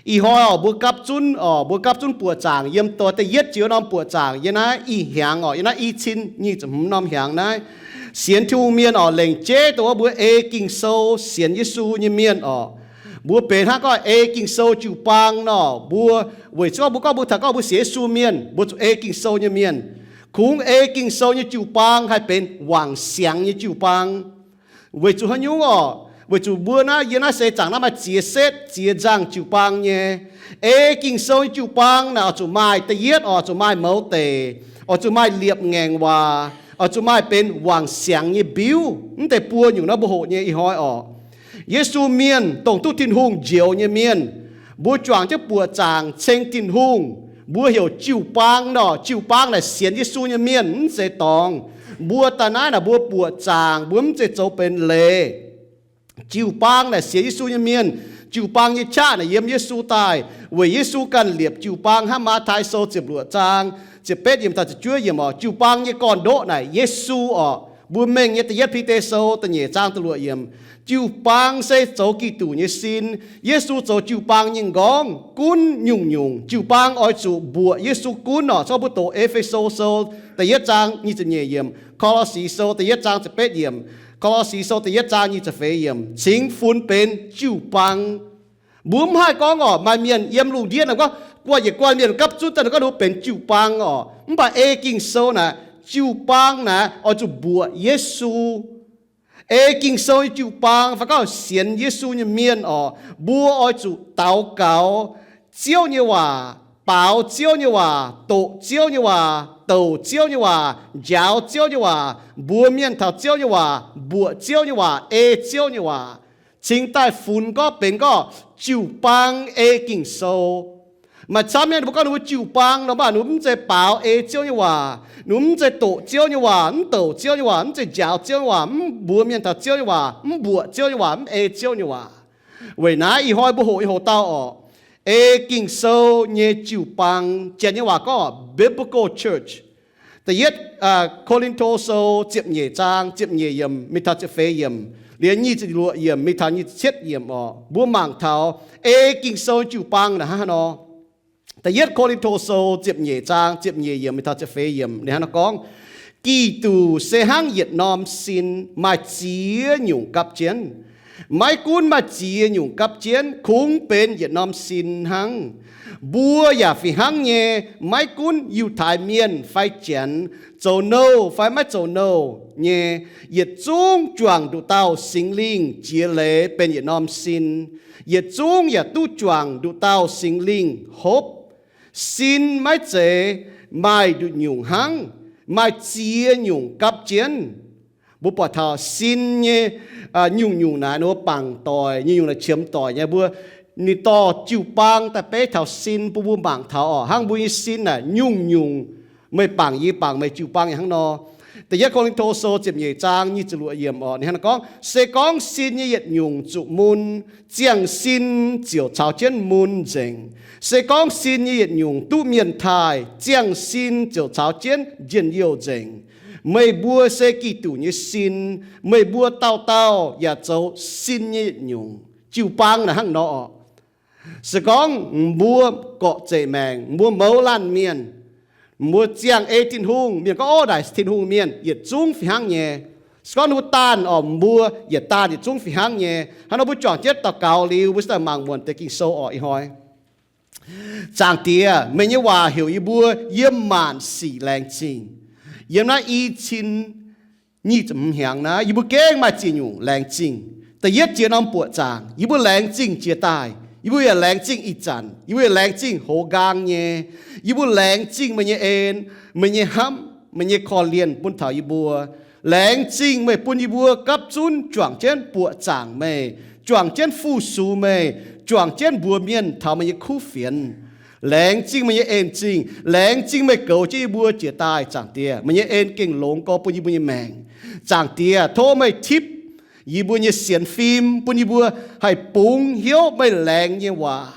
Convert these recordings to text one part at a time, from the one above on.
Ih hnoi oc, mbuo gapv zunv oc, mbuo gapv zunv buoqc zaangc yiem da'yietv jiex norm buoqc zaangc yiem naaiv ih hnyangx oc, yiem naaiv i cin nyic ziepc hmz norm hnyangx naaiv, sienx Tin-Hungh mienh oc, lengc jeiv dongh wuov mbuo ei Ging-Sou sienx Yesu nyei mienh oc. Mbuo benx hnangv gorngv ei Ging-Sou jiu-baang nor, mbuo weic zuqc gorngv mbuo gorngv mbuo taux gorngv mbuo sienx Yesu mienh, mbuo zuqc ei Ging-Sou nyei mienh. Kungx ei Ging-Sou nyei jiu-baang haih benx wangc siangx nyei jiu-baang. Weic zuqc haaix nyungc oc? Weic zuqc mbuo naaiv, yie naaiv seix zaangc naaiv maaih ziex setv, ziex nzangh jiu-baang nyei. Ei Ging-Sou nyei jiu-baang naaic oix zuqc maaih, da'yietv oix zuqc maaih mouz deic, oix zuqc maaih liepc ngaengc waac, oix zuqc maaih benx wangc siangx nyei mbiuv. Mv deix buo nyungc naaiv mbuo hoqc nyei ih hnoi oc. Yesu mienh dongh duqv Tin-Hungh njoux nyei mienh, mbuo juangc jienv buoqc zaangc ceng Tin-Hungh, mbuo heuc jiu-baang nor. Jiu-baang naaic sienx Yesu nyei mienh, mv zeiz dorngx. Mbuo daaih naaiv naaic mbuo buoqc zaangc, mbuo mv zeiz zoux benx leiz. Jiu-baang naaic sienx Yesu nyei mienh. Jiu-baang nyei qaqv naaic yiem Yesu daaih, weic Yesu ganh liepc jiu-baang hnangv Matv^tai Sou ziepc luoqc zaang ziepc betv yiemc taux ziepc juov yiemc oc. Jiu-baang nyei gorn-ndoqv naaic Yesu oc. Mbuo mengh nyei da'yietv Bide Sou da'nyeic zaang da'luoqc yiemc. Jiu-baang se zoux Giduc nyei sin. Yesu zoux jiu-baang nyei nqorngv gunv nyungc-nyungc. Jiu-baang oix zuqc mbuoqc Yesu gunv oc. Cong mbuo doqc E^fe^so Sou da'yietv zaang nyic ziepc nyeic yiemc, Ko^lo^si Sou da'yietv zaang ziepc betv yiemc, Ko^lo^si Sou da'yietv zaang nyic ziepc feix yiemc, cingx funx benx jiu-baang. Mbuo mv haih gorngv oc, maaih mienh yiem lungh ndiev naaic gorngv, guanh yietc guanh mienh gapv zunv daaih naaic gorngv ninh mbuo benx jiu-baang oc. Mv baac ei Ging-Sou naaic, jiu-baang naaic oix zuqc mbuoqc Yesu. Ei Ging-Sou nyei jiu-baang fai gorngv sienx Yesu nyei mienh oc, mbuo oix zuqc daux gaux Ziouv nyei waac, baaux Ziouv nyei waac, doqc Ziouv nyei waac, douc Ziouv nyei waac, njaaux Ziouv nyei waac, mbuox mienh taux Ziouv nyei waac, mbuoqc Ziouv nyei waac, ei Ziouv nyei waac, cingx daaih funx gorngv benx gorngv jiu-baang ei Ging-Sou. Maaih camv mienh ninh mbuo gorngv ninh mbuo jiu-baang nor, mv baac ninh mbuo mv zeiz baaux ei Ziouv nyei waac, ninh mbuo mv zeiz doqc Ziouv nyei waac, mv douc Ziouv nyei waac, mv zeiz njaaux Ziouv nyei waac, mv mbuox mienh taux Ziouv nyei waac, mv mbuoqc Ziouv nyei waac, mv ei Ziouv nyei waac. Weic naaiv ih hnoi mbuo hoqc nyei hoc dauh oc, ei Ging-Sou nyei jiu-baang, Janx nyei waac gorngv biblical church. Da'yietv Ko^lin^to Sou ziepc nyeic zaang ziepc nyeic yiemc mingh taux ziepc feix yiemc, liuz nyic ziepc luoqc yiemc mingh taux nyic ziepc cietv yiemc oc, mbuo mangc taux ei Ging-Sou jiu-baang naaic hnangv haaix nor. Da'yietv Ko^lin^to Sou ziepc nyeic zaang ziepc nyeic yiemc mingh taux ziepc feix yiemc ninh hnangv haaix nor gorngv, Giduc se hnangv yietc norm sin, maaih ziex nyungc gapv jienv. Maiv gunv maaih ziex nyungc gapv jienv, kungx benx yietc norm sin hnangv. Mbuo yaac fih hnangv nyei, maiv gunv Yiutai Mienh fai Janx, zoux nouh fai maiv zoux nouh nyei, yietc zungv juangc nduqc dauh Singx Lingh jiex leiz benx yietc norm sin. Yietc zungv yaac duqv juangc nduqc dauh Singx Lingh hopv. Sin maiv zeiz maaih nduqc nyungc hnangv, maaih ziex nyungc gapv jienv. Mbuo buatc taux sin nyei nyungc-nyungc naaic ninh mbuo bangc doic, nyungc-nyungc naaic qiemx doic nyei. Mbuo, ninh dorh jiu-baang daaih beiv taux sin bun mbuo mangc taux oc. Hnangv mbuo nyei sin naaic nyungc-nyungc, meih bangc yie bangc meih, jiu-baang yaac hnangv nor. Da'yietv Ko^lin^to Sou ziepc nyeic zaang nyic ziepc luoqc yiemc oc, ninh hnangv nor gorngv, Se gorngv sin nyei yietc nyungc zuqc mun, ziangh sin ziouc caux jienv mun nzengc. Se gorngv sin nyei yietc nyungc duqv mienh taaih, ziangh sin ziouc caux jienv njien-youh nzengc. Meih mbuo se Giduc nyei sin. Meih mbuo dauh dauh yaac zoux sin nyei yietc nyungc. Jiu-baang naaic hnangv nor oc. Se gorngv mbuo gorqv-zeqc maengc, mbuo mouz laanh mienh, mbuo ziangh ei Tin-Hungh, mienh gorngv, Ov, naaic Tin-Hungh mienh, yietc zungv fih hnangv nyei. Se gorngv mbuo daanh oc, mbuo yietc daanh yietc zungv fih hnangv nyei. Hnangv nor mbuo juangc jienv daux gaux liuz, mbuo se daaih mangc muonc deix Ging-Sou oc ih hnoi. Zaangc Diex, meih nyei waac heuc yie mbuo yiem maanc sic laengz zingh. Yiem naaiv i cin nyic ziepc hmz hnyangx naaiv, yie mbuo gengh maaih ziex nyungc laengz zingh. Da'yietv jiex norm buoqc zaangc, yie mbuo laengz zingh jiex daaih. Yie mbuo yaac laengz zingh ih zanc. Yie mbuo yaac laengz zingh hoz nqaang nyei. Yie mbuo laengz zingh meih nyei en, meih nyei hnamv, meih nyei korv-lienh bun taux yie mbuo. Laengz zingh meih bun yie mbuo gapv zunv juangc jienv buoqc zaangc meih, juangc jienv fu-sux meih, juangc jienv mbuox mienh taux meih nyei kuv fienx. Laengz zingh meih nyei en-zingh. Laengz zingh meih goux jienv yie mbuo jiex daaih, Zaangc Diex. Meih nyei en gengh longx gorx bun yie mbuo nyei maengc. Zaangc Diex, tov meih tipv yie mbuo nyei sienx fim, bun yie mbuo haih bungx hnyouv meih laengz nyei waac,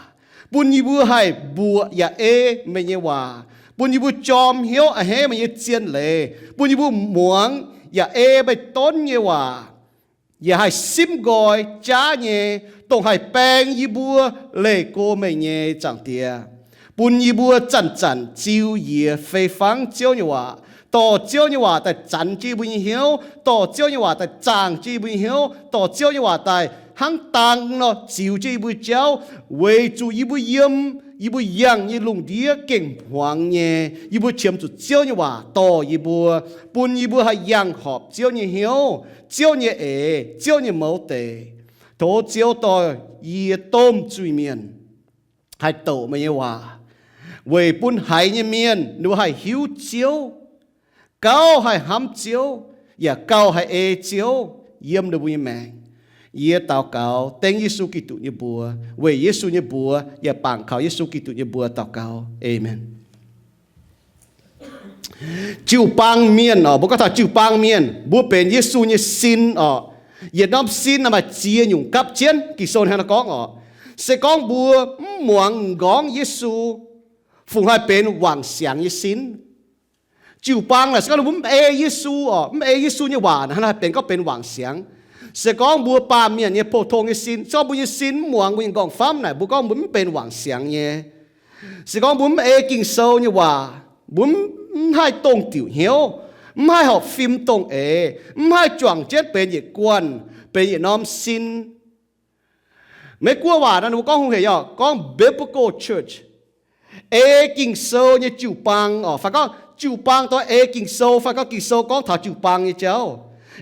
bun yie mbuo haih mbuoqc yaac ei meih nyei waac, bun yie mbuo jorm hnyouv a'hneiv meih nyei zien leiz, bun yie mbuo muangx yaac ei meih donv nyei waac. yaac haih simv nqoi jaav nyei, dongh haih baeng yie mbuo leih go mengh nyei Zaangc Diex, bun yie mbuo zanc-zanc ziux yie fei fangv Ziouv nyei waac, dorh Ziouv nyei waac daaih zanx jienv yie mbuo nyei hnyouv, dorh Ziouv nyei waac daaih zaangh jienv yie mbuo nyei hnyouv, dorh Ziouv nyei waac daaih hnangv dang nor ziux jienv yie mbuo jauv, weic zuqc yie mbuo yiem yie mbuo yangh nyei lungh ndiev gengh hmuangx nyei, yie mbuo qiemx zuqc Ziouv nyei waac dorh yie mbuo, bun yie mbuo haih yangh horpc Ziouv nyei hnyouv, Ziouv nyei eix, Ziouv nyei mouz deic. Tov Ziouv dorh yie domh zuiz-mienh haih douc meih nyei waac, weic bun haiz nyei mienh ninh mbuo haih hiuv Ziouv, gauh haih hnamv Ziouv, yaac gauh haih ei Ziouv yiem ninh mbuo nyei maengc. Yie daux gaux dengv Yesu Giduc nyei mbuox, weic Yesu nyei mbuox yaac bangc kaux Yesu Giduc nyei mbuox daux gaux. Aamen. Jiu-baang mienh oc, mbuo gorngv taux jiu-baang mienh, mbuo benx Yesu nyei sin oc. Yietc norm sin naaiv maaih ziex nyungc gapv jienv. Ging-Sou hnangv naaiv gorngv oc, se gorngv mbuo mv muangx m'nqorngv Yesu, fungc haih benx wangc siangx nyei sin. Jiu-baang naaic se gorngv mbuo mv ei Yesu oc, mv ei Yesu nyei waac naaic, hnangv naaiv haih benx gorngv benx wangc siangx. Se gorngv mbuo baamh mienh nyei pou-tong nyei sin, se gorngv mbuo nyei sin mv muangx mbuo nyei m'nqorngv-famv naaic, mbuo gorngv mbuo mv benx wangc siangx nyei. Se gorngv mbuo mv ei Ging-Sou nyei waac, mbuo mv haih dongh diuc hnyouv, mv haih horpc fim dongh eix, mv haih juangc jienv benx yietc guanh, benx yietc norm sin. Meiv Guoqv waac naaiv ninh mbuo gorngv hungh hec yaac gorngv biblical church, ei Ging-Sou nyei jiu-baang oc. Fai gorngv jiu-baang dongh ei Ging-Sou, fai gorngv Ging-Sou gorngv taux jiu-baang nyei jauv.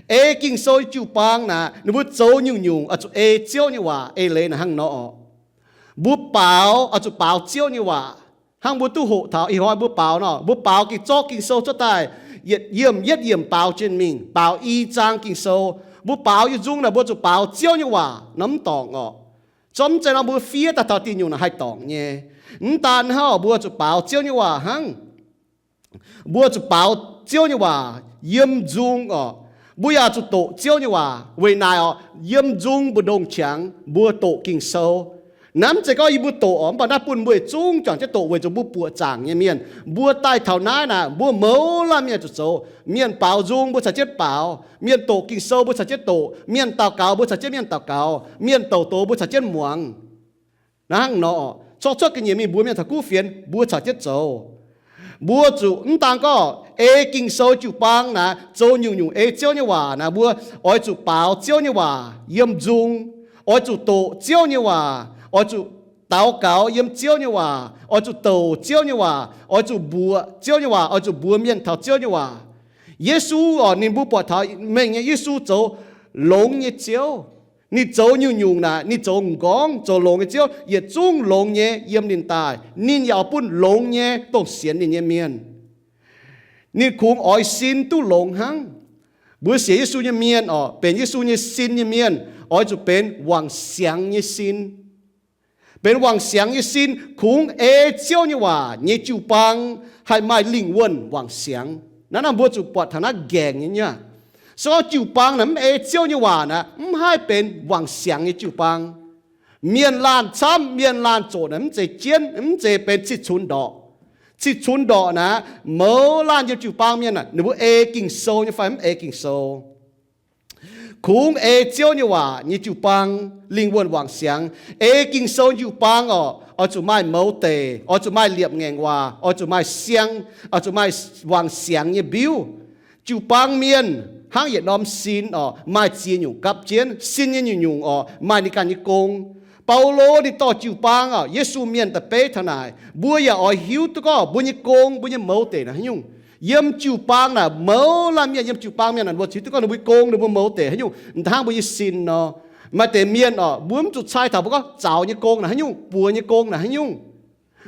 Ei Ging-Sou nyei jiu-baang naaic, ninh mbuo zoux nyungc-nyungc oix zuqc ei Ziouv nyei waac eix leiz naaic hnangv nor oc. Mbuo baaux oix zuqc baaux Ziouv nyei waac. Hnangv mbuo duqv hoqc taux ih hnoi mbuo baaux nor, mbuo baaux Ging, zorqv Ging-Sou cuotv daaih, yietc yiemc yietv yiemc baaux jienv mingh, baaux i zaang Ging-Sou. Mbuo baaux yietc nzung naaic mbuo zuqc baaux Ziouv nyei waac nor mv dorngc oc. Zorqv mv zeiz nor mbuo fiev daaih taux diuh nyungc naaic haih dorngc nyei. Mv daan hnangv, mbuo zuqc baaux Ziouv nyei waac hnangv. Mbuo zuqc baaux Ziouv nyei waac yiem nzung oc. Mbuo yaac zuqc doqc Ziouv nyei waac. Weic naaic oc, yiem nzung mbu'ndongx qangx mbuo doqc Ging-Sou. Naaiv mv zeiz gorngv yie mbuo doqc oc, mv baac naaiv bun mbuo yietc zungv juangc jienv doqc weic zuqc mbuo buoqc zaangc nyei mienh. Mbuo daaih taux naaiv naaic, mbuo mouz laanh mienh zuqc zoux. Mienh baaux nzung mbuo caux jienv baaux, mienh doqc Ging-Sou mbuo caux jienv doqc, mienh daux gaux mbuo caux jienv mienh daux gaux, mienh douc doz mbuo caux jienv muangx. Naaiv hnangv nor, corc cuotv ga'nyiec mingh mbuox mienh taux kuv fienx mbuo caux jienv zoux. Mbuo zuqc mv daan gorngv ei Ging-Sou jiu-baang naaic zoux nyungc-nyungc ei Ziouv nyei waac naaic, mbuo oix zuqc baaux Ziouv nyei waac yiem nzung, oix zuqc doqc Ziouv nyei waac, oix zuqc daux gaux yiem Ziouv nyei waac, oix zuqc douc Ziouv nyei waac, oix zuqc mbuoqc Ziouv nyei waac, oix zuqc mbuox mienh taux Ziouv nyei waac. Yesu oc, ninh mbuo buatc taux mengh nyei Yesu zoux longx nyei Ziouv. Ninh zoux nyungc-nyungc naaic, ninh zoux m'nqorngv, zoux longx nyei Ziouv, yietc zungv longx nyei yiem ninh daaih. Ninh yaac oix bun longx nyei dongh sienx ninh nyei mienh. Ninh kungx oix sin duqv longx hnangv. Mbuo sienx Yesu nyei mienh oc, benx Yesu nyei sin nyei mienh, oix zuqc benx wangc siangx nyei sin. Benx wangc siangx nyei sin kungx ei Ziouv nyei waac nyei jiu-baang haih maaih lingh wuonh wangc siangx. Naaiv nor mbuo zuqc buatc taux naaiv nqaengc nyei nyei. Se gorngv jiu-baang naaic mv ei Ziouv nyei waac naaic, mv haih benx wangc siangx nyei jiu-baang. Mienh laanh camv, mienh laanh zoqc naaic mv zeiz jienv, mv zeiz benx cih cunx ndorqc. Cih cunx ndorqc naaic, mouz laanh yiem jiu-baang mienh naaic, ninh mbuo ei Ging-Sou nyei fai mv ei Ging-Sou. Kungx ei Ziouv nyei waac nyei jiu-baang lingh wuonh wangc siangx. Ei Ging-Sou jiu-baang oc, oix zuqc maaih mouz deic, oix zuqc maaih liepc ngaengc waac, oix zuqc maaih siang, oix zuqc maaih wangc siangx nyei mbiuv. Jiu-baang mienh hnangv yietc norm sin oc, maaih ziex nyungc gapv jienv. Sin nyei nyungc-nyungc oc, maaih ninh ganh nyei gong. Baulo ninh dorh jiu-baang oc, Yesu mienh da'beiv taux naaic, mbuo yaac oix hiuv duqv gorngv mbuo nyei gong, mbuo nyei mouz deic naaic haaix nyungc. Yiem jiu-baang naaic, mouz laanh mienh yiem jiu-baang mienh naaic, mbuo hiuv duqv gorngv ninh mbuo nyei gong, ninh mbuo mouz deic haaix nyungc, hnangv mbuo nyei sin nor. Maaih deix mienh oc, mbuo mv zuqc cai taux mbuo gorngv zaux nyei gong naaic haaix nyungc, buoz nyei gong naaic haaix nyungc.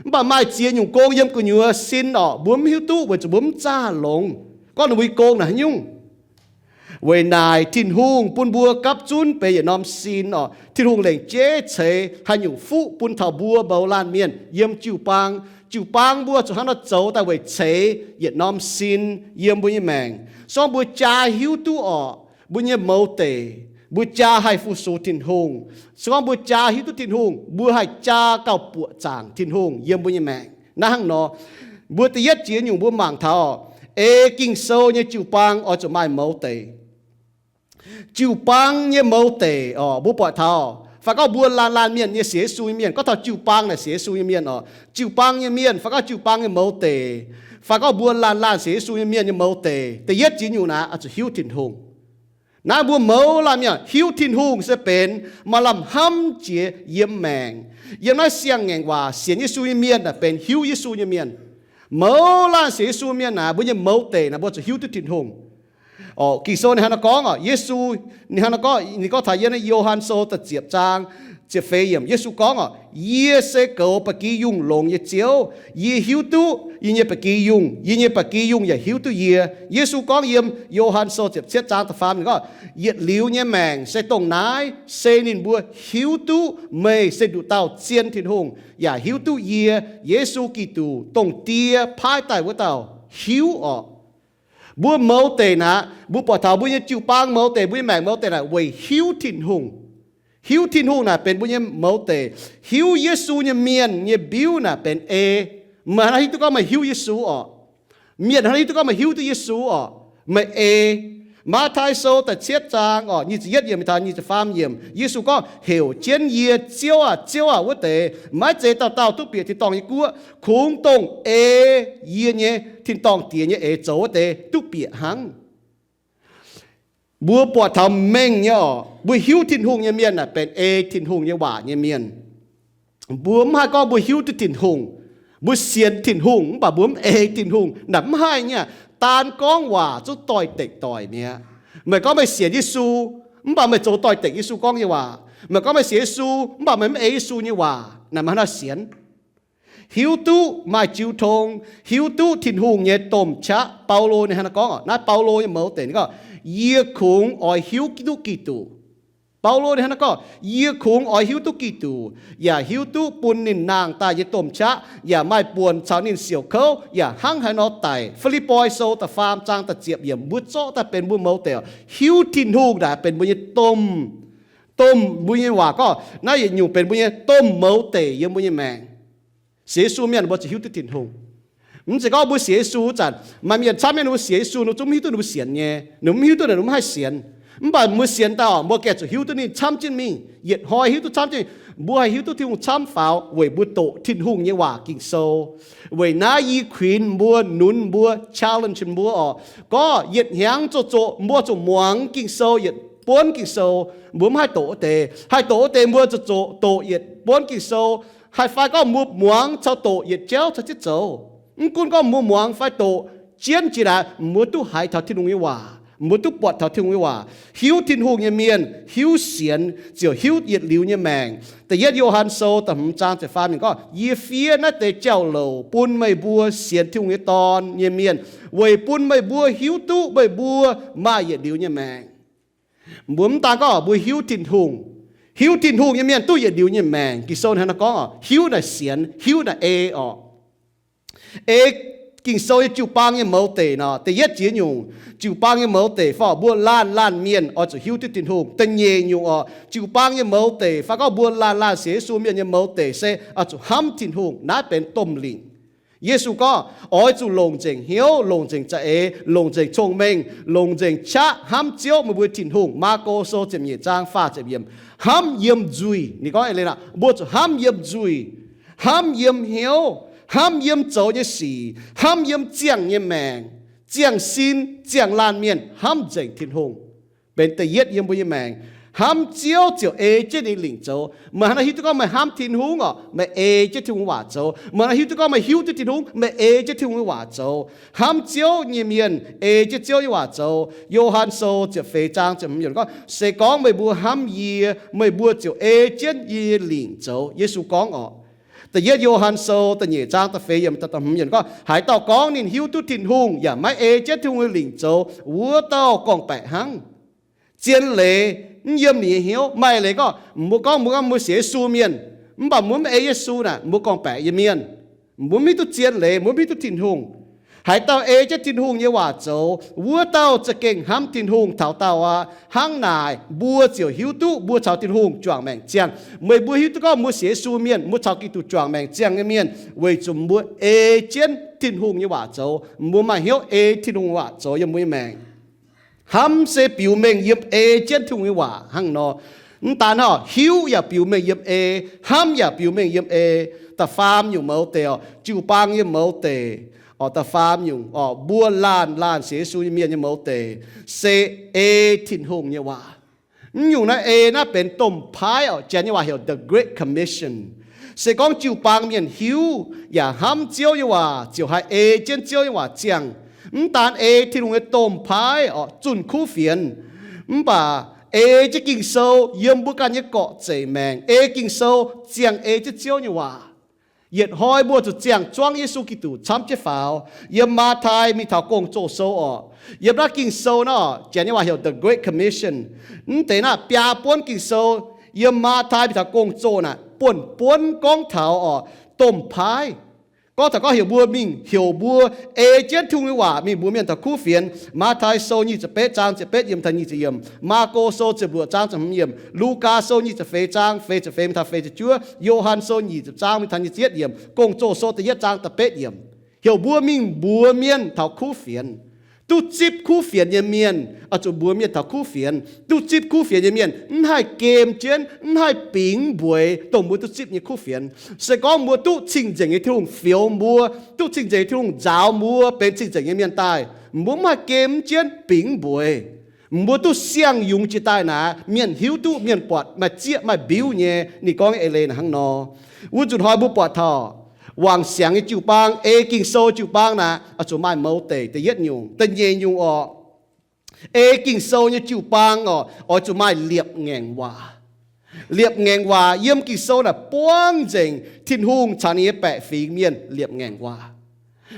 Mv baac maaih ziex nyungc gong yiem gu'nyuoz sin oc, mbuo mv hiuv duqv weic zuqc mbuo mv zaah longx gorngv ninh mbuo nyei gong naaic haaix nyungc. Weic naaic Tin-Hungh bun mbuo gapv zunv benx yietc norm sin oc. Tin-Hungh lengc jeiv ceix haaix nyungc fuqv bun taux mbuo mouz laanh mienh yiem jiu-baang. Jiu-baang mbuo zuqc hnangv nor zoux daaih weic ceix yietc norm sin yiem mbuo nyei maengc. Se gorngv mbuo jaa hiuv duqv oc, mbuo nyei mouz deic, mbuo jaa haih fu-sux Tin-Hungh. Se gorngv mbuo jaa hiuv duqv Tin-Hungh, mbuo haih jaa gauh buoqc zaangc Tin-Hungh yiem mbuo nyei maengc. Naaiv hnangv nor, mbuo da'yietv jiex nyungc mbuo mangc taux, ei Ging-Sou nyei jiu-baang oix zuqc maaih mouz deic. Jiu-baang nyei mouz deic orqc, mbuo buatc taux fai gorngv mbuo laanh laanh mienh nyei sienx Yesu nyei mienh, gorngv taux jiu-baang naaic sienx Yesu nyei mienh orqc, jiu-baang nyei mienh fai gorngv jiu-baang nyei mouz deic, fai gorngv mbuo laanh laanh sienx Yesu nyei mienh nyei mouz deic, da'yietv jiex nyungc naaic oix zuqc hiuv Tin-Hungh. Naaiv mbuo mouz laanh mienh hiuv Tin-Hungh se benx maaih lamh hnamv jiex yiem maengc. Yiem naaiv siang-ngaengc waac sienx Yesu nyei mienh naaic benx hiuv Yesu nyei mienh. Mouz laanh sienx Yesu mienh naaic, mbuo nyei mouz deic naaic mbuo zuqc hiuv duqv Tin-Hungh. Orqc, Ging-Sou ninh hnangv naaiv gorngv orqc, Yesu, ninh hnangv naaiv gorngv, ninh gorngv taux yiem naaiv Yo^han Sou da'ziepc zaang ziepc feix yiemc, Yesu gorngv orqc, Yie se goux ba'gi yungh longx nyei Ziouv. Yie hiuv duqv yie nyei ba'gi yungh, yie nyei ba'gi yungh yaac hiuv duqv yie. Yesu gorngv yiem Yo^han Sou ziepc cietv zaang da'faam ninh gorngv, Yietc liuz nyei maengc se dongh naaiv, se ninh mbuo hiuv duqv meih se nduqc dauh zien Tin-Hungh, yaac hiuv duqv yie, Yesu Giduc, dongh Die paaiv daaih wuov dauh, hiuv orqc. Mbuo mouz deic naaic, mbuo buatc taux mbuo nyei jiu-baang mouz deic, mbuo nyei maengc mouz deic naaic weic hiuv Tin-Hungh. Hiuv Tin-Hungh naaic benx mbuo nyei mouz deic. Hiuv Yesu nyei mienh nyei mbiuv naaic benx ei. Meih hnangv naaiv hiuv duqv gorngv meih hiuv Yesu orqc. Mienh hnangv naaiv hiuv duqv gorngv meih hiuv duqv Yesu orqc. Meih ei. Matv^tai Sou da'cietv zaang orqc, nyic ziepc yietv yiemc taux nyic ziepc faam yiemc, Yesu gorngv, Heuc jienv yie, Ziouv aah, Ziouv aah, wuov deix maiv zeiz dauh dauh duqv bieqc tin-dorngh nyei guoqv, kungx dongh ei yie nyei tin-dorngh Diex nyei eix zoux wuov deix duqv bieqc hnangv. Mbuo buatc taux mengh nyei orqc, mbuo hiuv Tin-Hungh nyei mienh naaic benx ei Tin-Hungh nyei waac nyei mienh. Mbuo mv haih gorngv mbuo hiuv duqv Tin-Hungh. Mbuo sienx Tin-Hungh mv baac mbuo mv ei Tin-Hungh naaic mv haih nyei. Daan gorngv waac zungv doix-dekc doic mi'aqv. Meih gorngv meih sienx Yesu, mv baac meih zoux doix-dekc Yesu gorngv nyei waac. Meih gorngv meih sienx Yesu mv baac meih mv ei Yesu nyei waac, naaic meih hnangv naaiv sienx. Hiuv duqv maaih jiu tong, hiuv duqv Tin-Hungh nyei domh qaqv. Baulo ninh hnangv naaiv gorngv, naaiv Baulo nyei mouz deic ninh gorngv, Yie kungx oix hiuv duqv Giduc. Baulo ninh hnangv naaiv gorngv, Yie kungx oix hiuv duqv Giduc, yaac hiuv duqv bun ninh nangh daaih nyei domh qaqv, yaac maaih buonc caux ninh siouc kouv, yaac hnangv haaix nor daic. Fi^lipv^poi Sou da'faam zaang da'ziepc yiemc, mbuo zorqv daaih benx mbuo mouz deic. Hiuv Tin-Hungh naaic benx mbuo nyei domh, domh mbuo nyei waac gorngv naaiv yietc nyungc benx mbuo nyei domh mouz deic yiem mbuo nyei maengc. Sienx Yesu mienh mbuo zuqc hiuv duqv Tin-Hungh. Mv zeiz gorngv mbuo sienx Yesu zanc maaih mienh camv mienh ninh mbuo sienx Yesu ninh zungv mv hiuv duqv ninh mbuo sienx nyei, ninh mv hiuv duqv ninh mv haih sienx. Mv baac mbuo sienx daaih orqc, mbuo gengh zuqc hiuv duqv ninh camv jienv mingh, yietc hnoi hiuv duqv camv jienv. Mbuo haih hiuv duqv Tin-Hungh camv faaux weic mbuo doqc Tin-Hungh nyei waac Ging-Sou. Weic naaiv yie kuinx mbuo, nunz mbuo, challenge mbuo orqc, gorngv yietc hnyangx zoqc zoqc mbuo zuqc muangx Ging-Sou yietc buonv Ging-Sou. Mbuo mv haih doqc wuov deix. Haih doqc wuov deix mbuo zuqc zoqc doqc yietc buonv Ging-Sou. Haih fai gorngv mbuo muangx caux doqc yietc jauv caux jienv zoux. Mv gunv gorngv mbuo muangx fai doqc jienv jiex naaic, mbuo duqv haiz taux Tin-Hungh nyei waac, mbuo duqv buatc taux Tin-Hungh nyei waac, hiuv Tin-Hungh nyei mienh hiuv sienx ziouc hiuv yietc liuz nyei maengc. Da'yietv Yo^han Sou da'hmz zaang ziepc faam yiemc gorngv, Yie fiev naaiv deix jauv-louc bun meih mbuo sienx Tin-Hungh nyei Dorn nyei mienh, weic bun meih mbuo hiuv duqv meih mbuo maaih yietc liuz nyei maengc. Mbuo mv daan gorngv mbuo hiuv Tin-Hungh. Hiuv Tin-Hungh nyei mienh duqv yietc liuz nyei maengc. Ging-Sou hnangv naaiv gorngv, hiuv naaic sienx, hiuv naaic ei orqc. Ei Ging-Sou nyei jiu-baang nyei mouz deic nor, da'yietv jiex nyungc, jiu-baang nyei mouz deic fai mbuo laanh laanh mienh oix zuqc hiuv duqv Tin-Hungh. Da'nyeic nyungc orqc, jiu-baang nyei mouz deic fai gorngv mbuo laanh laanh sienx Yesu mienh nyei mouz deic se oix zuqc hnamv Tin-Hungh. Naaiv benx domh lingc. Yesu gorngv, Oix zuqc longc nzengc hnyouv, longc nzengc za'eix, longc nzengc cong-mengh, longc nzengc qaqv hnamv Ziouv, meih mbuo Tin-Hungh. Maako Sou ziepc nyeic zaang faah ziepc yiemc. Hnamv yiem nzuih. Ninh gorngv eix leiz naaic, mbuo zuqc hnamv yiem nzuih, hnamv yiem hnyouv, hnamv yiem zoux nyei sic, hnamv yiem ziangh nyei maengc, ziangh sin, ziangh laanh mienh, hnamv nzengc Tin-Hungh. Benx da'yietv yiem mbuo nyei maengc. Hnamv Ziouv ziouc ei jienv ninh lingc zoux. Meih hnangv naaiv hiuv duqv gorngv meih hnamv Tin-Hungh orqc, meih ei jienv Tin-Hungh waac zoux. Meih hnangv hiuv duqv gorngv meih hiuv duqv Tin-Hungh, meih ei jienv Tin-Hungh waac zoux. Hnamv Ziouv nyei mienh ei jienv Ziouv nyei waac zoux. Yo^han Sou ziepc feix zaang ziepc hmz yiemc gorngv, Se gorngv meih mbuo hnamv yie, meih mbuo ziouc ei jienv yie nyei lingc zoux. Yesu gorngv orqc. Da'yietv Yo^han Sou da'nyeic zaang da'feix yiemc, da'hmz yiemc gorngv, Haaix dauh gorngv ninh hiuv duqv Tin-Hungh yaac maiv ei jienv Tin-Hungh nyei lingc zoux, wuov dauh gorngv-baeqc hnangv. Zien leiz mv yiem ninh nyei hnyouv. Maaih leiz gorngv, mbuo gorngv mbuo, mbuo sienx Yesu mienh, mv baac mbuo mv ei Yesu naaic, mbuo gorngv-baeqc nyei mienh. Mbuo mv hiuv duqv zien leiz, mbuo mv hiuv duqv Tin-Hungh. Haaix dauh ei jienv Tin-Hungh nyei waac zoux, wuov dauh za'gengh hnamv Tin-Hungh taux daauh aqv. Hnangv naaic mbuo ziouc hiuv duqv mbuo caux Tin-Hungh juangc maengc ziangh. Meih mbuo hiuv duqv gorngv mbuo sienx Yesu mienh, mbuo caux Giduc juangc maengc ziangh nyei mienh, weic zuqc mbuo ei jienv Tin-Hungh nyei waac zoux. Mbuo maaih hnyouv ei Tin-Hungh waac zoux yiem mbuo nyei maengc. Hnamv se biux mengh yiem ei jienv Tin-Hungh nyei waac hnangv nor. Mv daan hnangv, hiuv yaac biux mengh yiem ei, hnamv yaac biux mengh yiem ei. Da'faam nyungc mouz deix oc, jiu-baang nyei mouz deix oc, da'faam nyungc oc, mbuo laanh laanh sienx Yesu nyei mienh nyei mouz deix se ei Tin-Hungh nyei waac. Mv nyungc naaiv ei naaiv benx domh paaiv oc. Janx nyei waac heuc The Great Commission. Se gorngv jiu-baang mienh hiuv yaac hnamv Ziouv nyei waac, ziouc haih ei jienv Ziouv nyei waac ziangh. Mv daan ei Tin-Hungh nyei domh paaiv oc, zunh kuv fienx, mv baac ei jienv Ging-Sou yiem mbuo ganh nyei gorqv-zeic maengc. Ei Ging-Sou ziangh ei jienv Ziouv nyei waac. Yietc hnoi mbuo zuqc ziangh zuangv Yesu Giduc camv jienv faaux. Yiem Matv^tai mingh taux Gong-Zoh Sou oc, yiem naaiv Ging-Sou naaiv oc, janx nyei waac heuc The Great Commission. Mv deix naaiv biaa buonv Ging-Sou, yiem Matv^tai mingh taux Gong-Zoh naaic, buonv buonv gorngv taux oc, domh paaiv. Gorngv taux gorngv heuc mbuo mingh, heuc mbuo ei jienv Tin-Hungh nyei waac mingh mbuox mienh taux kuv fienx. Matv^tai Sou nyic ziepc betv zaang ziepc betv yiemc taux nyic ziepc yiemc. Maako Sou ziepc luoqc zaang ziepc hmz yiemc. Lugaa Sou nyic ziepc feix zaang feix ziepc feix mingh taux feix ziepc juov. Yo^han Sou nyic ziepc zaang mingh taux nyic ziepc yietv yiemc. Gong-Zoh Sou da'yietv zaang da'betv yiemc. Heuc mbuo mingh mbuox mienh taux kuv fienx. Duqv zipv kuv fienx nyei mienh oix zuqc mbuox mienh taux kuv fienx. Duqv zipv kuv fienx nyei mienh mv haih gem jienv, mv haih bingx mbueiz dongh mbuo duqv zipv nyei kuv fienx. Se gorngv mbuo duqv cing-nzengc nyei Tin-Hungh fioux mbuo, duqv cing-nzengc nyei Tin-Hungh nzaaux mbuo benx cing-nzengc nyei mienh daaih, mbuo mv haih gem jienv bingx mbueiz. Mbuo duqv siang-yungz jiex daaih naaic, mienh hiuv duqv, mienh buatc maaih zieqv maaih mbiuv nyei. Ninh gorngv nyei eix leiz naaic hnangv nor. Wuov nzunc hnoi mbuo buatc taux wangc siangx nyei jiu-baang, ei Ging-Sou jiu-baang naaic, oix zuqc maaih mouz deic, da'yietv nyungc. Da'nyeic nyungc oc, ei Ging-Sou nyei jiu-baang oc, oix zuqc maaih liepc ngaengc waac. Liepc ngaengc waac yiem Ging-Sou naaic buangv nzengc Tin-Hungh caux ninh nyei baeqc fingx mienh liepc ngaengc waac.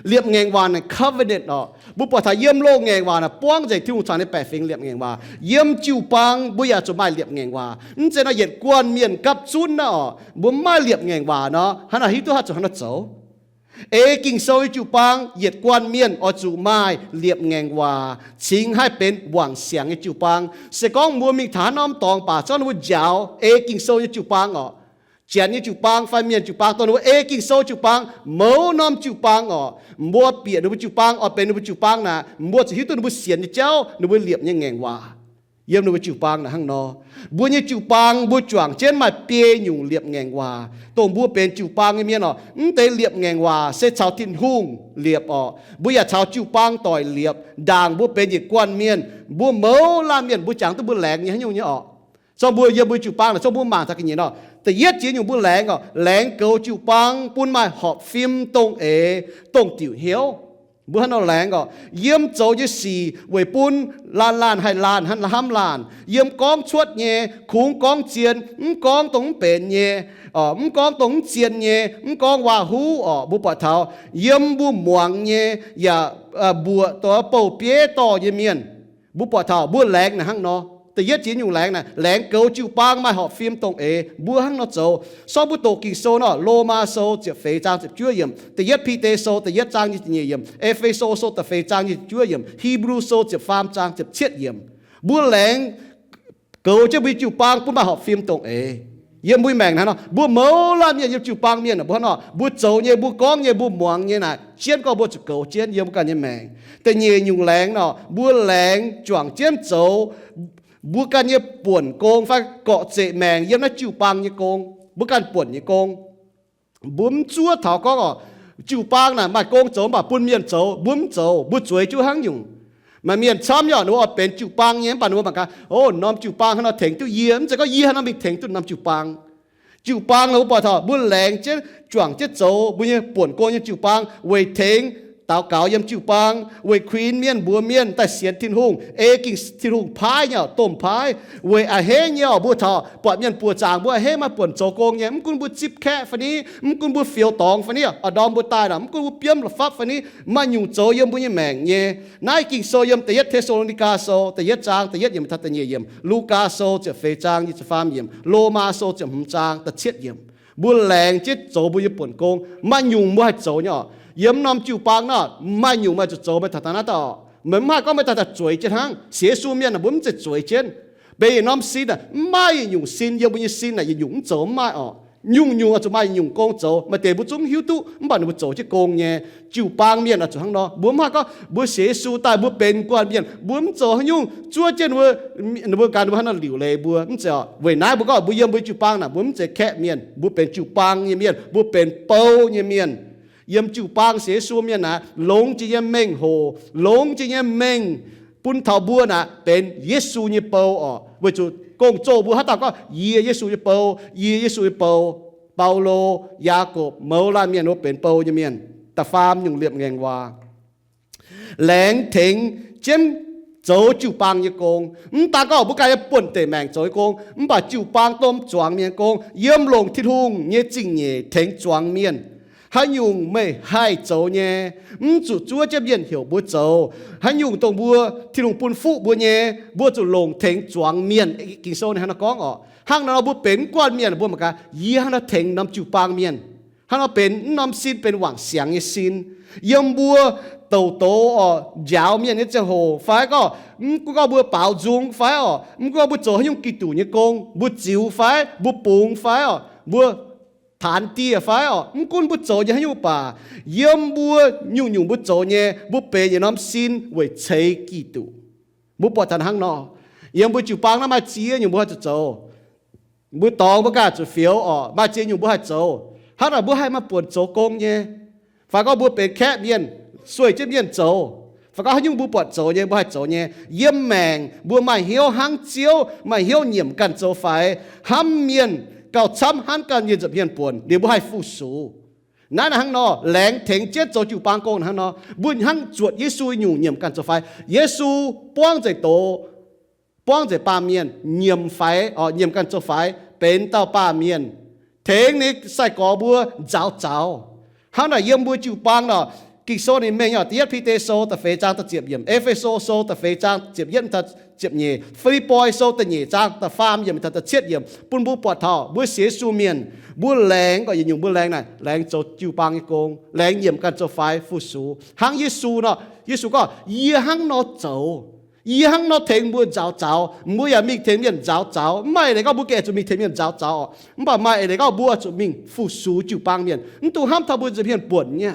Liepc ngaengc waac naaic covenant oc. Mbuo buatc taux yiem loz-ngaengc waac naaic buangv nzengc Tin-Hungh caux ninh baeqc fingx liepc ngaengc waac. Yiem jiu-baang mbuo yaac zuqc maaih liepc ngaengc waac. Mv zeiz nor yietc guanh mienh gapv zunv naaiv oc, mbuo mv maaih liepc ngaengc waac nor, hnangv naaic hiuv duqv haaix zuqc hnangv nor zoux. Ei Ging-Sou nyei jiu-baang yietc guanh mienh oix zuqc maaih liepc ngaengc waac cingx haih benx wangc siangx nyei jiu-baang. Se gorngv mbuo mingh taux haaix norm dorngx baac zorqv ninh mbuo njaaux ei Ging-Sou nyei jiu-baang oc, janx nyei jiu-baang fai mienh jiu-baang, dongh ninh mbuo ei Ging-Sou jiu-baang, mouz norm jiu-baang oc, mbuo bieqc ninh mbuo jiu-baang oix benx ninh mbuo jiu-baang naaic, mbuo zuqc hiuv duqv ninh mbuo sienx nyei jauv, ninh mbuo liepc nyei ngaengc waac. Yiem ninh mbuo jiu-baang naaic hnangv nor. Mbuo nyei jiu-baang mbuo juangc jienv maaih biei nyungc liepc ngaengc waac. Dongh mbuo benx jiu-baang nyei mienh oc, mv deix liepc ngaengc waac se caux Tin-Hungh liepc oc. Mbuo yaac caux jiu-baang doic liepc. Ndaangc mbuo benx yietc guanh mienh, mbuo mouz laanh mienh mbuo jangx duqv mbuo laengz nyei haaix nyungc nyei oc. Zorqv mbuo yiem mbuo jiu-baang naaic, zorqv mbuo mangc taux ga'nyiec nor, da'yietv jiex nyungc mbuo laengz oc, laengz goux jiu-baang bun maaih horpc fim dongh eix, dongh diuc hnyouv. Mbuo hnangv nor laengz oc, yiem zoux nyei sic weic bun laanh laanh haih laanh hnamv laanh, yiem gorngv cuotv nyei, kungx gorngv zien, mv gorngv dongh mv benx nyei, mv gorngv dongh mv zien nyei, mv gorngv waac-huv oc. Mbuo buatc taux yiem mbuo muangx nyei yaac mbuoqc dongh bouh bieiv dorh nyei mienh. Mbuo buatc taux mbuo laengz naaic hnangv nor. Da'yietv jiex nyungc laengz naaic, laengz goux jiu-baang maaih horpc fim dongh eix, mbuo hnangv nor zoux. Sortv mbuo doqc Ging-Sou nor, Lomaa Sou ziepc feix zaang ziepc juov yiemc, da'yietv Bide Sou da'yietv zaang nyic ziepc nyeic yiemc, E^fe^so Sou da'feix zaang nyic ziepc juov yiemc, Hipv^lu Sou ziepc faam zaang ziepc cietv yiemc. Mbuo laengz goux jienv mbuo nyei jiu-baang bun maaih horpc fim dongh eix. Yiem mbuo maengc naaiv nor, mbuo mouz laanh mienh yiem jiu-baang mienh, mbuo hnangv nor, mbuo zoux nyei, mbuo gorngv nyei, mbuo muangx nyei naaic, jienv gorngv mbuo zuqc goux jienv yiem mbuo ganh nyei maengc. Da'nyeic nyungc laengz nor, mbuo laengz juangc jienv zoux mbuo ganh nyei buonc gong fai gorqv-zeqc maengc yiem naaiv jiu-baang nyei gong, mbuo ganh buonc nyei gong. Mbuo mv zuov taux gorngv oc, jiu-baang naaic maaih gong zoux mv baac bun mienh zoux, mbuo mv zoux, mbuo zueiz jienv hnangv nyungc. Maaih mienh camv nyei oc, ninh mbuo oix benx jiu-baang nyei mv baac ninh mbuo mangc gaax, o, norm jiu-baang hnangv nor tengx duqv yie, mv zeiz gorngv yie hnangv nor mingh tengx duqv norm jiu-baang. Jiu-baang nor mbuo buatc taux mbuo laengz jienv juangc jienv zoux mbuo nyei buonc gong nyei jiu-baang, weic tengx daux gaux yiem jiu-baang, weic kuinx mienh mbuox mienh daaih sienx Tin-Hungh, ei Ging, Tin-Hungh paaiv nyei oc, domh paaiv. Weic a'hneiv nyei oc, mbuo taux buatc mienh buoqc zaangc mbuo a'hneiv maaih buonc zoux gong nyei, mv gunv mbuo zipv kaeqv fai ni, mv gunv mbuo fioux dorngx fai ni, oix ndorm mbuo daaih nor, mv gunv mbuo biomv la'fapv fai ni, maaih nyungc zoux yiem mbuo nyei maengc nyei. Naaiv Ging-Sou yiem da'yietv Te^saa^lo^ni^gaa Sou da'yietv zaang da'yietv yiemc taux da'nyeic yiemc, Lugaa Sou ziepc feix zaang nyic ziepc faam yiemc, Lomaa Sou ziepc hmz zaang da'cietv yiemc. Mbuo laengz jienv zoux mbuo nyei buonc gong, maaih nyungc mbuo haih zoux nyei oc. Yiem norm jiu-baang nor, maaih nyungc meih zuqc zoux meih taux daaih naaiv dauh oc. Meih mv haih gorngv meih daaih daaih zueiz jienv hnangv. Sienx Yesu mienh naaic mbuo mv zeiz zueiz jienv. Benx yietc norm sin naaic, mv maaih yietc nyungc sin yiem mbuo nyei sin naaic yietc nyungc mv zoux mv maaih oc. Nyungc-nyungc oix zuqc maaih nyungc gong zoux. Maaih deix mbuo zungv hiuv duqv mv baac ninh mbuo zoux jienv gong nyei. Jiu-baang mienh oix zuqc hnangv nor. Mbuo mv haih gorngv mbuo sienx Yesu daaih mbuo benx guanh mienh, mbuo mv zoux haaix nyungc, zuov jienv ninh mbuo, ninh mbuo ganh ninh mbuo hnangv nor liuc leiz mbuo. Mv zeiz oc. Weic naaiv mbuo gorngv mbuo yiem mbuo jiu-baang naaic, mbuo mv zeiz kaeqv mienh, mbuo benx jiu-baang nyei mienh, mbuo benx bou nyei mienh. Yiem jiu-baang sienx Yesu mienh naaic, longx jiex nyei mengh hoc, longx jiex nyei mengh bun taux mbuo naaic benx Yesu nyei bou oc. Weic zuqc gong-zoh mbuo haaix dauh gorngv, yie Yesu nyei bou, yie Yesu nyei bou. Baulo, Yaagorpc, mouz laanh mienh wuov benx bou nyei mienh. Da'faam nyungc liepc ngaengc waac, laengz tengx jienv zoux jiu-baang nyei gong. Mv daan gorngv mbuo ganh nyei buonv-deic maengc zoux nyei gong, mv baac jiu-baang domh zuangx mienh nyei gong, yiem longc Tin-Hungh nyei zingh nyeic tengx zuangx mienh. Haaix nyungc meih haih zoux nyei, mv zuqc zuov jienv mienh heuc mbuo zoux. Haaix nyungc dongh mbuo, Tin-Hungh bun fuqv mbuo nyei, mbuo zuqc longc tengx zuangx mienh. Ging-Sou ninh hnangv nor gorngv oc. Hnangv nor mbuo benx mv guanh mienh, mbuo mangc gaax, yie hnangv nor tengx norm jiu-baang mienh. Hnangv nor benx mv norm sin benx wangc siangx nyei sin. Yiem mbuo douc doz oc, njaaux mienh nyei ziangh hoc fai gorngv, mv gunv gorngv mbuo baaux nzung fai oc, mv gunv gorngv mbuo zoux haaix nyungc Giduc nyei gong, mbuo ziux fai, mbuo bungx fai oc, mbuo taanx dieh fai oc, mv gunv mbuo zoux nyei haaix nyungc baac, yiem mbuo nyungc-nyungc mbuo zoux nyei, mbuo benx yietc norm sin weic ceix Giduc. Mbuo buatc taux hnangv nor, yiem mbuo jiu-baang naaiv maaih ziex nyungc mbuo haih zuqc zoux. Mbuo dorngx mbuo ganh zuqc fioux oc, maaih ziex nyungc mbuo haih zoux. Hnangv naaic mbuo haih maaih buonc zoux gong nyei. Fai gorngv mbuo benx kaeqv mienh, sueih jienv mienh zoux, fai gorngv haaix nyungc mbuo buatc zoux nyei, mbuo haih zoux nyei. Yiem maengc mbuo maaih hnyouv hnangv Ziouv, maaih hnyouv nyiemc ganh zoux faix, hnamv mienh gauh camv hnamv ganh nyei nza'hmien buonc, liuz mbuo haih fu-sux. Naaiv naaic hnangv nor, laengz tengx jienv zoux jiu-baang gong hnangv nor, mbuo hnangv zuotc Yesu nyungc nyiemc ganh zoux faix. Yesu buangv nzengc doz, buangv nzengc baamh mienh, nyiemc faix, oc, nyiemc ganh zoux faix, benx dauh baamh mienh, tengx ninh sai-gorx mbuo nzaaux zaux. Hnangv naaic yiem mbuo jiu-baang nor, Ging-Sou ninh mengh oc, da'yietv Bide Sou da'feix zaang da'ziepc yiemc, E^fe^so Sou da'feix zaang ziepc yietv, ziepc nyeic, Fi^lipv^poi Sou da'nyeic zaang da'faam yiemc taux da'cietv yiemc, bun mbuo buatc taux mbuo sienx Yesu mienh, mbuo laengz, gorngv yietc nyungc mbuo laengz naaic, laengz zoux jiu-baang nyei gong, laengz nyiemc ganh zoux faix fu-sux hnangv Yesu nor. Yesu gorngv, yie hnangv nor zoux. Yie hnangv nor tengx mbuo nzaaux zaux. Mbuo yaac mingh tengx mienh nzaaux zaux. Mv maaih eix leiz gorngv mbuo gengh zuqc mingh tengx mienh nzaaux zaux oc. Mv baac maaih eix leiz gorngv mbuo zuqc mingh fu-sux jiu-baang mienh, mv dungx hnamv taux mbuo nza'hmien buonc nyei.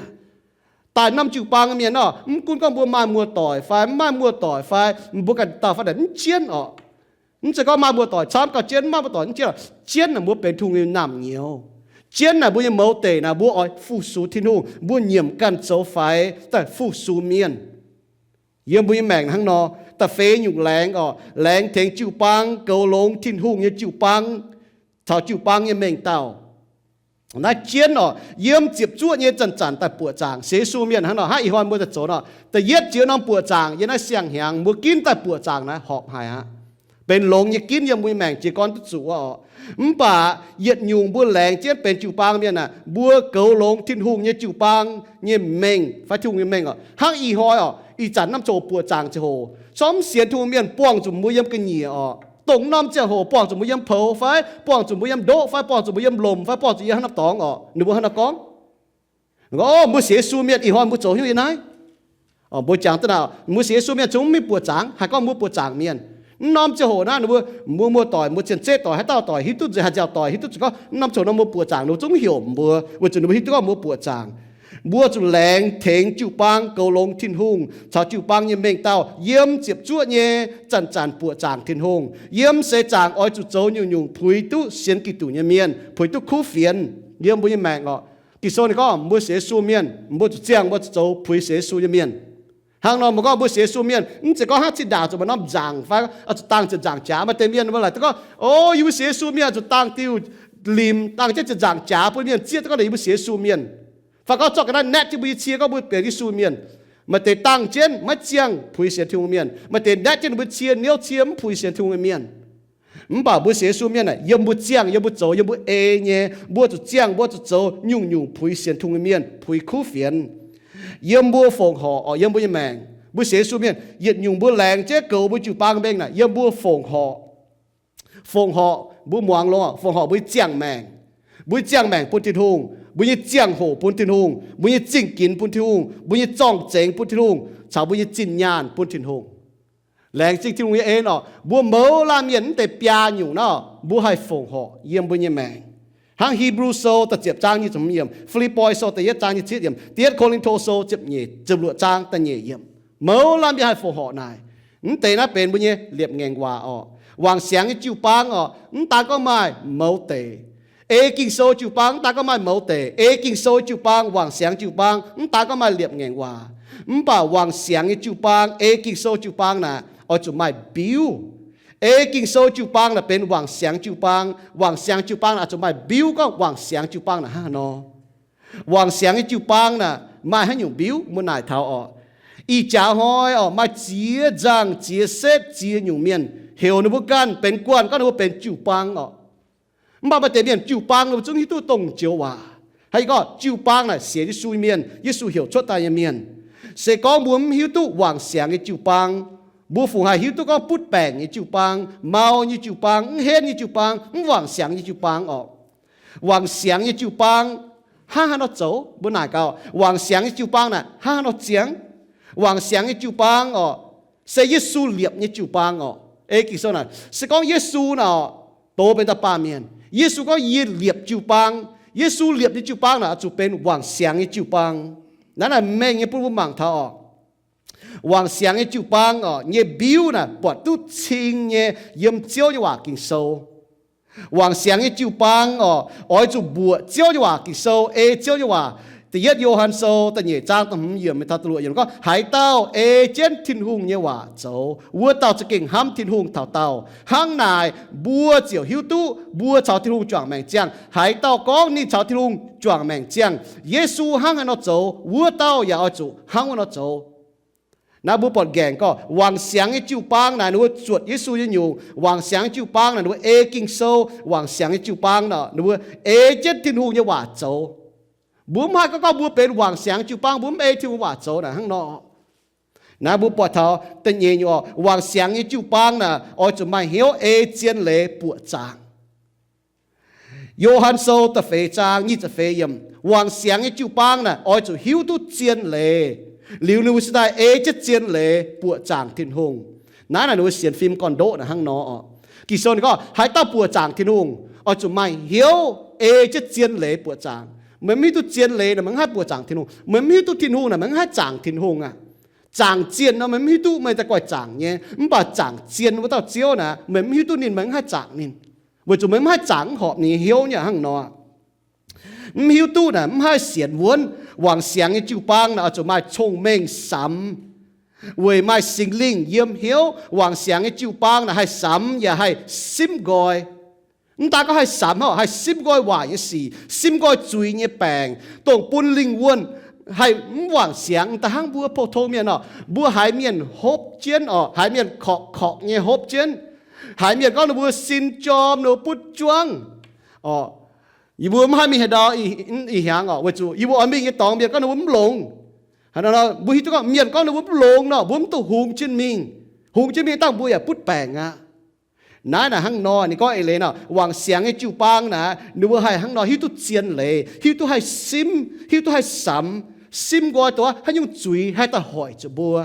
Daaih norm jiu-baang mienh nor, mv gunv gorngv mbuo maaih muoz-doic fai mv maaih muoz-doic fai mbuo ganh dauh fai naaic mv jienv oc. Mv zeiz gorngv maaih muoz-doic camv gauh jienv, mv maaih muoz-doic mv jienv oc. Jienv naaic mbuo benx Tin-Hungh nyei naamh nyouz. Jienv naaic mbuo nyei mouz deic naaic mbuo oix fu-sux Tin-Hungh, mbuo nyiemc ganh zoux faix daaih fu-sux mienh. Yiem mbuo nyei maengc hnangv nor, da'feix nyungc laengz oc, laengz tengx jiu-baang, goux longx Tin-Hungh nyei jiu-baang caux jiu-baang nyei mengh dauh. Naaiv jienv oc, yiem ziepc zuoqv nyei zanc-zanc daaih buoqc zaangc. Sienx Yesu mienh hnangv nor, hnangv ih hnoi mbuo daaih zoux nor, da'yietv jiex norm buoqc zaangc yiem naaiv siang-hnyangx, mbuo ginv daaih buoqc zaangc naaiv horpc haic aqv. Benx longx nyei ginv yiem mbuo nyei maengc jiez gorn duqv zuqc wuov oc. Mv baac yietc nyungc mbuo laengz jienv benx jiu-baang mienh aah, mbuo goux longx Tin-Hungh nyei jiu-baang nyei mengh fai Tin-Hungh nyei mengh oc. Hnangv ih hnoi oc, ih zanc norm ziangh hoc buoqc zaangc ziangh hoc, corc mv sienx Tin-Hungh mienh buangh zuqc mbuo yiem ga'nyiec oc. Dongh norm ziangh hoc buangh zuqc mbuo yiem poux fai buangh zuqc mbuo yiem ndoqv fai buangh zuqc mbuo yiem lomc fai buangh zuqc yiem haaix norm dorngx oc, ninh mbuo hnangv nor gorngv. Gorngv, o, mbuo sienx Yesu mienh ih hnoi mbuo zoux haaix nyungc yiem naaiv? Mbuo jangx daaih naaic, mbuo sienx Yesu mienh zungv mv mingh buoqc zaangc, haih gorngv mbuo buoqc zaangc mienh. Mv norm ziangh hoc naaiv ninh mbuo, mbuo muoz-doic, mbuo cien-ceqv doic, haaix dauh doic hiuv duqv nzengc, haaix nziaauc doic hiuv duqv zuqc gorngv mv norm ziangh hoc nor mbuo buoqc zaangc, ninh mbuo zungv heuc mbuo, weic zuqc ninh mbuo hiuv duqv gorngv mbuo buoqc zaangc. Mbuo zuqc laengz tengx jiu-baang goux longx Tin-Hungh caux jiu-baang nyei mengh dauh yiem ziepc zuoqv nyei zanc-zanc buoqc zaangc Tin-Hungh. Yiem seix zaangc oix zuqc zoux nyungc-nyungc puix duqv sienx Giduc nyei mienh, puix duqv kuv fienx yiem mbuo nyei maengc oc. Ging-Sou ninh gorngv mbuo sienx Yesu mienh, mbuo zuqc ziangh mbuo zuqc zoux puix sienx Yesu nyei mienh. Hnangv nor mbuo gorngv mbuo sienx Yesu mienh, mv zeiz gorngv hnangv zinh ndaangc zuqc maaih norm nzaangc fai zuqc dangh ziepc nzaangc jaax. Maaih deix mienh mbuo laaic duqv gorngv, o, yie mbuo sienx Yesu mienh zuqc dangh diuh limc, dangh jienv ziepc nzaangc jaax bun mienh zieqv duqv gorngv ninh yie mbuo sienx Yesu mienh. Fai gorngv zorqv ga'naaiv naetv jienv mbuo nyei cie gorngv mbuo benx Yesu mienh. Maaih deix dangh jienv maiv ziangh puix sienx Tin-Hungh mienh. Maaih deix naetv jienv ninh mbuo cie niouv cie mv puix sienx Tin-Hungh mienh. Mv baac mbuo sienx Yesu mienh aah, yiem mbuo ziangh, yiem mbuo zoux, yiem mbuo ei nyei, mbuo zuqc ziangh, mbuo zuqc zoux nyungc-nyungc puix sienx Tin-Hungh nyei mienh, puix kuv fienx. Yiem mbuo fongc horc oc, yiem mbuo nyei maengc, mbuo sienx Yesu mienh, yietc nyungc mbuo laengz jienv goux mbuo jiu-baang mengh naaic, yiem mbuo fongc horc. Fongc horc mbuo muangx longx, fongc horc mbuo nyei ziangh maengc. Mbuo nyei ziangh maengc bun Tin-Hungh, mbuo nyei ziangh hoc bun Tin-Hungh, mbuo nyei zingh ginx bun Tin-Hungh, mbuo nyei zorng-zengx bun Tin-Hungh, caux mbuo nyei zinh nyaanh bun Tin-Hungh. Laengz zingh Tin-Hungh nyei en oc, mbuo mouz laanh mienh mv deix biaa nyungc nor, mbuo haih fongc horc yiem mbuo nyei maengc. Hnangv Hipv^lu Sou da'ziepc zaang nyic ziepc hmz yiemc, Fi^lipv^poi Sou da'yietv zaang nyic ziepc yiemc, da'yietv Ko^lin^to Sou ziepc nyeic, ziepc luoqc zaang da'nyeic yiemc. Mouz laanh mienh haih fongc horc naaic. Mv deix naaiv benx mbuo nyei liepc ngaengc waac orqc. Wangc siangx nyei jiu-baang orqc, mv daan gorngv maaih mouz deic. Ei Ging-Sou jiu-baang mv daan gorngv maaih mouz deic. Ei Ging-Sou jiu-baang, wangc siangx jiu-baang mv daan gorngv maaih liepc ngaengc waac. Mv baac wangc siangx nyei jiu-baang, ei Ging-Sou jiu-baang naaic oix zuqc maaih mbiuv. Ei Ging-Sou jiu-baang naaic benx wangc siangx jiu-baang. Wangc siangx jiu-baang naaic oix zuqc maaih mbiuv gorngv wangc siangx jiu-baang naaic hnangv haaix nor. Wangc siangx nyei jiu-baang naaic maaih haaix nyungc mbiuv? Mbuo naaic taux orqc, ih jaax hnoi orqc, maaih ziex nzangh, ziex setv, ziex nyungc mienh heuc ninh mbuo ganh benx guanh gorngv ninh mbuo benx jiu-baang orqc. Mv baac maaih deix mienh jiu-baang ninh mbuo zungv hiuv duqv dongh joux waac. Haaix gorngv jiu-baang naaic sienx Yesu nyei mienh, Yesu heuc cuotv daaih nyei mienh. Se gorngv mbuo mv hiuv duqv wangc siangx nyei jiu-baang, mbuo fungc haih hiuv duqv gorngv butv baengc nyei jiu-baang, mau nyei jiu-baang, mv henv nyei jiu-baang, mv wangc siangx nyei jiu-baang orqc. Wangc siangx nyei jiu-baang hnangv haaix nor zoux? Mbuo naaic gaax, wangc siangx nyei jiu-baang naaic hnangv haaix nor ziangx? Wangc siangx nyei jiu-baang orqc, se Yesu liepc nyei jiu-baang orqc. Ei Ging-Sou naaic, se gorngv Yesu naaic orqc, doz benx da'baamh mienh. Yesu gorngv, Yie liepc jiu-baang. Yesu liepc nyei jiu-baang naaic oix zuqc benx wangc siangx nyei jiu-baang. Naaiv naaic mengh nyei bun mbuo mangc taux orqc, wangc siangx nyei jiu-baang orqc, nyei mbiuv naaic buatc duqv cing nyei yiem Ziouv nyei waac Ging-Sou. Wangc siangx nyei jiu-baang orqc, oix zuqc mbuoqc Ziouv nyei waac Ging-Sou, ei Ziouv nyei waac. Da'yietv Yo^han Sou da'nyeic zaang da'hmz yiemc mingh taux da'luoqc yiemc gorngv, haaix dauh ei jienv Tin-Hungh nyei waac zoux, wuov dauh za'gengh hnamv Tin-Hungh taux daauh. Hnangv naaic mbuo ziouc hiuv duqv mbuo caux Tin-Hungh juangc maengc ziangh. Haaix dauh gorngv ninh caux Tin-Hungh juangc maengc ziangh, Yesu hnangv haaix nor zoux, wuov dauh yaac oix zuqc hnangv wuov nor zoux. Naaiv mbuo buatc nqaengc gorngv wangc siangx nyei jiu-baang naaic ninh mbuo zuotc Yesu nyei nyungc. Wangc siangx nyei jiu-baang naaic ninh mbuo ei Ging-Sou. Wangc siangx nyei jiu-baang naaic ninh mbuo ei jienv Tin-Hungh nyei waac zoux. Mbuo mv haih gorngv, gorngv mbuo benx wangc siangx nyei jiu-baang mbuo mv ei Tin-Hungh waac zoux naaic hnangv nor. Naaiv mbuo buatc taux da'nyeic nyungc orqc, wangc siangx nyei jiu-baang naaic oix zuqc maaih hnyouv ei zien leiz buoqc zaangc. Yo^han Sou da'feix zaang nyic ziepc feix yiemc, wangc siangx nyei jiu-baang naaic oix zuqc hiuv duqv zien leiz, liuz ninh mbuo cingx daaih ei jienv zien leiz buoqc zaangc Tin-Hungh. Naaiv naaic ninh mbuo sienx fim gorn-ndoqv naaic hnangv nor orqc. Ging-Sou ninh gorngv haaix dauh buoqc zaangc Tin-Hungh oix zuqc maaih hnyouv ei jienv zien leiz buoqc zaangc. Meih mv hiuv duqv zien leiz naaic meih mv haih buoqc zaangc Tin-Hungh. Meih mv hiuv duqv Tin-Hungh naaic meih mv haih zaangc Tin-Hungh aqv. Zaangc zienh nor meih mv hiuv duqv, meih daaih guaih zaangc nyei. Mv baac zaangc zienh wuov dauh Ziouv naaic meih mv hiuv duqv ninh, meih mv haih zaangc ninh, weic zuqc meih mv haih zaangc mv horpc ninh nyei hnyouv nyei hnangv nor. Mv hiuv duqv naaic mv haih sienx wuonv. Wangc siangx nyei jiu-baang naaic oix zuqc maaih cong-mengh samx, weic maaih Singx Lingh yiem hnyouv. Wangc siangx nyei jiu-baang naaic haih samx yaac haih simv nqoi. Mv daan gorngv haih samx hnangv, haih simv nqoi waaic nyei sic, simv nqoi zuiz nyei baengc, dongh bun lingh wuonh haih mv wangc siangx. Da'hnangv mbuo pou-tong mienh orqc, mbuo haiz mienh hopv jienv orqc, haiz mienh korqv-korqc nyei hopv jienv, haiz mienh gorngv ninh mbuo sin jorm, ninh mbuo butv juangv orqc. Yie mbuo mv haih mingh haaix ndau ih hnyangx orqc, weic zuqc yie mbuo oix mingh nyei dorngx mienh gorngv ninh mbuo mv longx. Hnangv nor mbuo hiuv duqv gorngv mienh gorngv ninh mbuo mv longx nor, mbuo mv duqv hungx jienv mingh. Hungx jienv mingh dangh mbuo yaac butv baengc aqv. Naaiv naaic hnangv nor, ninh gorngv eix leiz nor, wangc siangx nyei jiu-baang naaic, ninh mbuo haih hnangv nor hiuv duqv zien leiz, hiuv duqv haih simv, hiuv duqv haih samx, simv nqoi dongh haaix nyungc zuiz haih daaih hoic zuqc mbuo.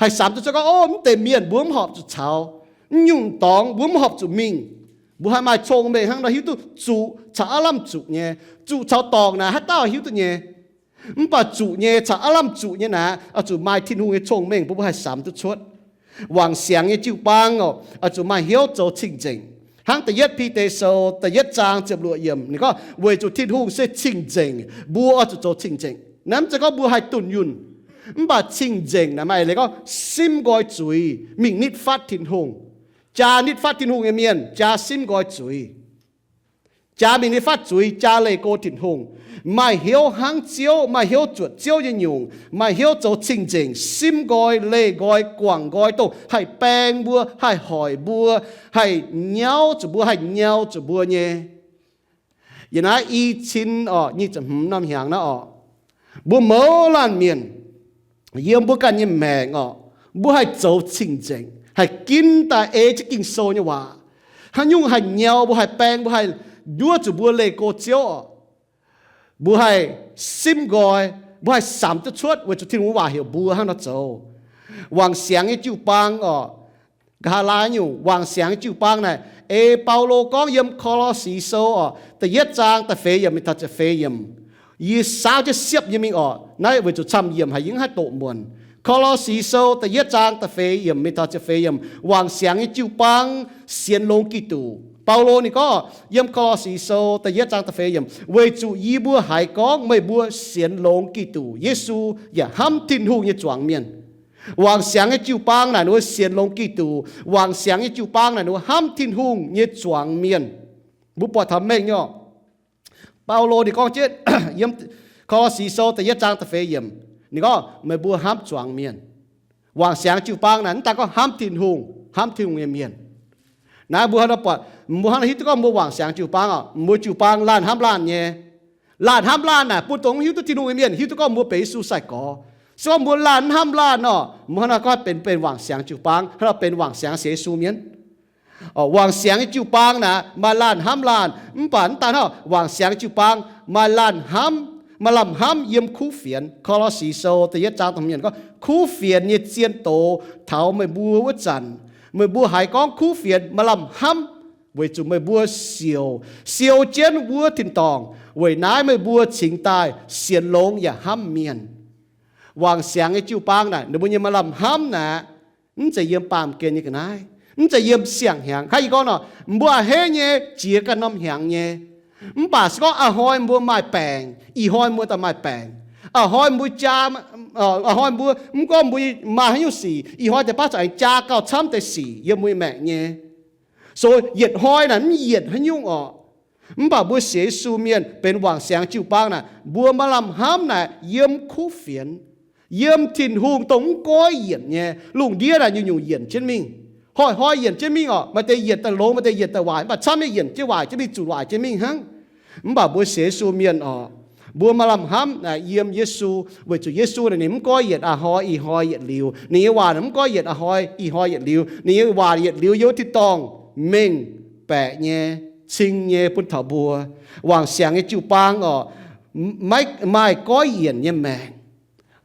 Haih samx duqv cuotv gorngv, o, mv deix mienh mbuo mv horpc zuqc caux, mv nyungc dorngx mbuo mv horpc zuqc mingh. Mbuo haih maaih cong-mengh hnangv nor hiuv duqv zuqc caux aav lamh zuqc nyei. Zuqc caux dorngc naaic haaix dauh hiuv duqv nyei. Mv baac zuqc nyei caux aav lamh zuqc nyei naaic, oix zuqc maaih Tin-Hungh nyei cong-mengh bun mbuo haih samx duqv cuotv. Wangc siangx nyei jiu-baang oc, oix zuqc maaih hnyouv zoux cing-nzengc. Hnangv da'yietv Bide Sou da'yietv zaang ziepc luoqc yiemc ninh gorngv, weic zuqc Tin-Hungh se cing-nzengc, mbuo oix zuqc zoux cing-nzengc. Naaiv mv zeiz gorngv mbuo haih dunh yunh. Mv baac cing-nzengc naaic maaih eix leiz gorngv simv nqoi zuiz mingh nitv fatv Tin-Hungh. Jaa nitv fatv Tin-Hungh nyei mienh jaa simv nqoi zuiz, jaa mingh nitv fatv zuiz, jaa leih go Tin-Hungh. Maaih hnyouv hnangv Ziouv, maaih hnyouv zuotc Ziouv nyei nyungc, maaih hnyouv zoux cing-nzengc, simv nqoi, leih nqoi, guangc nqoi dongh haih baeng mbuo, haih hoic mbuo, haih nyauv zuqc mbuo, haih nyau zuqc mbuo nyei. Yiem naaiv i cin orqc, nyic ziepc hmz norm hnyangx naaiv orqc, mbuo mouz laanh mienh yiem mbuo ganh nyei maengc orqc, mbuo haih zoux cing-nzengc, haih ginv daaih ei jienv Ging-Sou nyei waac. Haaix nyungc haih nyau mbuo, haih baeng mbuo, haih nduov zuqc mbuo leih go Ziouv orqc, mbuo haih simv nqoi, mbuo haih samx duqv cuotv weic zuqc Tin-Hungh waac heuc mbuo hnangv nor zoux. Wangc siangx nyei jiu-baang orqc, nqa'haav laai nyungc wangc siangx nyei jiu-baang naaic, Ei Baulo gorngv yiem Ko^lo^si Sou oc, da'yietv zaang da'feix yiemc mingh taux ziepc feix yiemc. Yie saauv jienv siepv nyei mingh oc. Naaiv weic zuqc camv yiemc haic, yie mv haih doqc muonc. Ko^lo^si Sou da'yietv zaang da'feix yiemc mingh taux ziepc feix yiemc, wangc siangx nyei jiu-baang sienx longx Giduc. Baulo ninh gorngv yiem Ko^lo^si Sou da'yietv zaang da'feix yiemc, weic zuqc yie mbuo haiz gorngv meih mbuo sienx longx Giduc Yesu yaac hnamv Tin-Hungh nyei zuangx mienh. Wangc siangx nyei jiu-baang naaic ninh mbuo sienx longx Giduc. Wangc siangx nyei jiu-baang naaic ninh mbuo hnamv Tin-Hungh nyei zuangx mienh. Mbuo buatc taux mengh nyei oc. Baulo ninh gorngv jienv yiem Ko^lo^si Sou da'yietv zaang da'feix yiemc, ninh gorngv meih mbuo hnamv zuangx mienh. Wangc siangx jiu-baang naaic mv daan gorngv hnamv Tin-Hungh, hnamv Tin-Hungh nyei mienh. Naaiv mbuo hnangv nor buatc, mbuo hnangv nor hiuv duqv gorngv mbuo wangc siangx jiu-baang oc, mbuo jiu-baang laanh hnamv laanh nyei. Laanh hnamv laanh naaic bun dongh mv hiuv duqv Tin-Hungh nyei mienh hiuv duqv gorngv mbuo benx Yesu sai-gorx. Se gorngv mbuo laanh hnamv laanh nor, mbuo hnangv nor gorngv benx, benx wangc siangx jiu-baang, hnangv nor benx wangc siangx sienx Yesu mienh. Oc, wangc siangx nyei jiu-baang naaic maaih laanh hnamv laanh, mv baac mv daan hnangv, wangc siangx nyei jiu-baang maaih laanh hnamv, maaih lamh hnamv yiem kuv fienx. Ko^lo^si Sou da'yietv zaang da'hmz yiemc gorngv, kuv fienx nyei zien doz taux meih mbuo wuov zanc, meih mbuo haiz gorngv kuv fienx maaih lamh hnamv, weic zuqc meih mbuo siouc, siou jienv wuov tin-dorngh. Weic naaiv meih mbuo cingx daaih sienx longx yaac hnamv mienh. Wangc siangx nyei jiu-baang naaic ninh mbuo nyei maaih lamh hnamv naaic, mv zeiz yiem baamh gen nyei ga'naaiv, mv zeiz yiem siang-hnyangx. Hnangv yie gorngv nor, mbuo a'hneiv nyei jiex ganh norm hnyangx nyei. Mv baac se gorngv a'hnoi mbuo maaih baengc, ih hnoi mbuo daaih maaih baengc, a'hnoi mbuo jaa, a'hnoi mbuo, mv gorngv mbuo maaih haaix nyungc sic, ih hnoi deix baav zuqc aengx jaa gauh camv deix sic yiem mbuo nyei maengc nyei. So yietc hnoi naaic mv yienc haaix nyungc oc. Mv baac mbuo sienx Yesu mienh benx wangc siangx jiu-baang naaic, mbuo maaih lamh hnamv naaic yiem kuv fienx, yiem Tin-Hungh dongh mv goiv yienc nyei. Lungh ndiev naaic nyungc-nyungc yienc jienv mingh, hnoi-hnoi yienc jienv mingh oc. Maaih deix yienc daaih longx, maaih deix yienc daaih waaic, mv baac camv nyei yienc jienv waaic jienv mingh, zuqc waaic jienv mingh hnangv. Mv baac mbuo sienx Yesu mienh oc, mbuo maaih lamh hnamv naaic yiem Yesu, weic zuqc Yesu naaic ninh mv goiv yienc a'hnoi ih hnoi yietc liuz. Ninh nyei waac naaic mv goiv yienc a'hnoi ih hnoi yietc liuz. Ninh nyei waac yietc liuz yiem wuov tin-dorngh mengh baeqc nyei, cing nyei bun taux mbuo. Wangc siangx nyei jiu-baang oc, maiv maaih goiv yienc nyei maengc.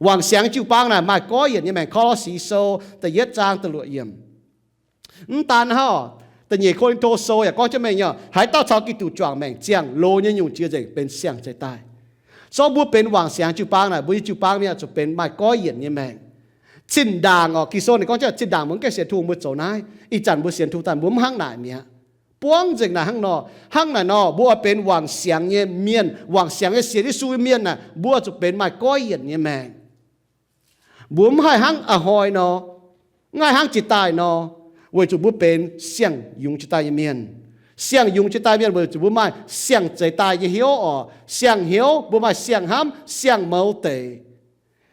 Wangc siangx nyei jiu-baang naaic maaih goiv yienc nyei maengc. Ko^lo^si Sou da'yietv zaang da'luoqc yiemc. Mv daan hnangv, da'nyeic Ko^lin^to Sou yaac gorngv jienv mengh nyei, haaix dauh caux Giduc juangc maengc ziangh, loz nyei nyungc jiex nzengc benx siang-zeix daaih. So mbuo benx wangc siangx jiu-baang naaic, mbuo nyei jiu-baang mienh zuqc benx maaih goiv yienc nyei maengc. Zinh ndaangc oc, Ging-Sou ninh gorngv jienv zinh ndaangc mbuo mv gaengh sienx Tin-Hungh mbuo zoux naaiv. Ih zanc mbuo sienx Tin-Hungh daaih mbuo mv hnangv naaic mi'aqv. Buangv nzengc naaic hnangv nor. Hnangv naaic nor mbuo oix benx wangc siangx nyei mienh, wangc siangx nyei sienx Yesu nyei mienh naaic, mbuo zuqc benx maaih goiv yienc nyei maengc. Mbuo mv haih hnangv a'hnoi nor, mv haih hnangv jiex daaih nor, weic zuqc mbuo benx siang-yungz jiex daaih nyei mienh. Siang-yungz jiex daaih mienh weic zuqc mbuo maaih siang-zeix daaih nyei hnyouv oc. Siang-hnyouv, mbuo maaih siang-hnamv, siang-mouz deic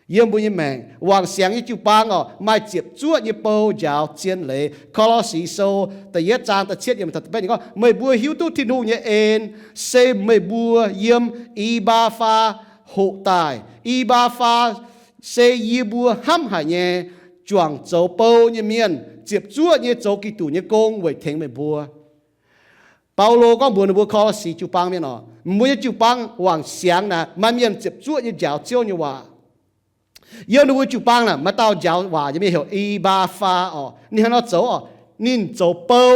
yiem mbuo nyei maengc. Wangc siangx nyei jiu-baang oc, maaih ziepc zuoqv nyei bou njaaux zien leiz. Ko^lo^si Sou da'yietv zaang da'cietv yiemc taux da'betv yiemc gorngv, meih mbuo hiuv duqv Tin-Hungh nyei en se meih mbuo yiem I^mbaa^faa hoqc daaih. I^mbaa^faa se yie mbuo hnamv haic nyei, juangc zoux bou nyei mienh, ziepc zuoqv nyei zoux Giduc nyei gong weic tengx meih mbuo. Baulo gorngv mbuox ninh mbuo Ko^lo^si jiu-baang mienh oc, mbuo nyei jiu-baang wangc siangx naaic maaih mienh ziepc zuoqv nyei njaaux Ziouv nyei waac. Yiem ninh mbuo jiu-baang naaic maaih dauh njaaux waac nyei mienh heuc I^mbaa^faa oc. Ninh hnangv nor zoux oc, ninh zoux bou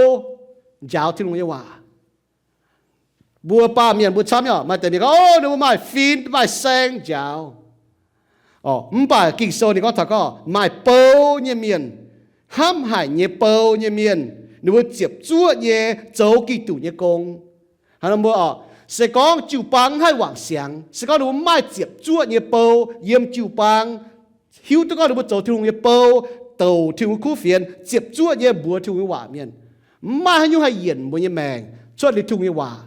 njaaux Tin-Hungh nyei waac. Mbuo baamh mienh mbuo camv nyei oc, maaih deix mienh gorngv, o, ninh mbuo maaih fin maaih saeng njaaux. Mv baac Ging-Sou ninh gorngv taux gorngv maaih bou nyei mienh, hnamv haic nyei bou nyei mienh, ninh mbuo ziepc zuoqv nyei zoux Giduc nyei gong. Hnangv nor mbuo oc, se gorngv jiu-baang mv haih wangc siangx, se gorngv ninh mbuo mv maaih ziepc zuoqv nyei bou yiem jiu-baang, hiuv duqv gorngv ninh mbuo zoux Tin-Hungh nyei bou, douc Tin-Hungh kuv fienx, ziepc zuoqv nyei mbuox Tin-Hungh nyei waac mienh, mv maaih haaix nyungc haih yienc mbuo nyei maengc cuotv liuz Tin-Hungh nyei waac.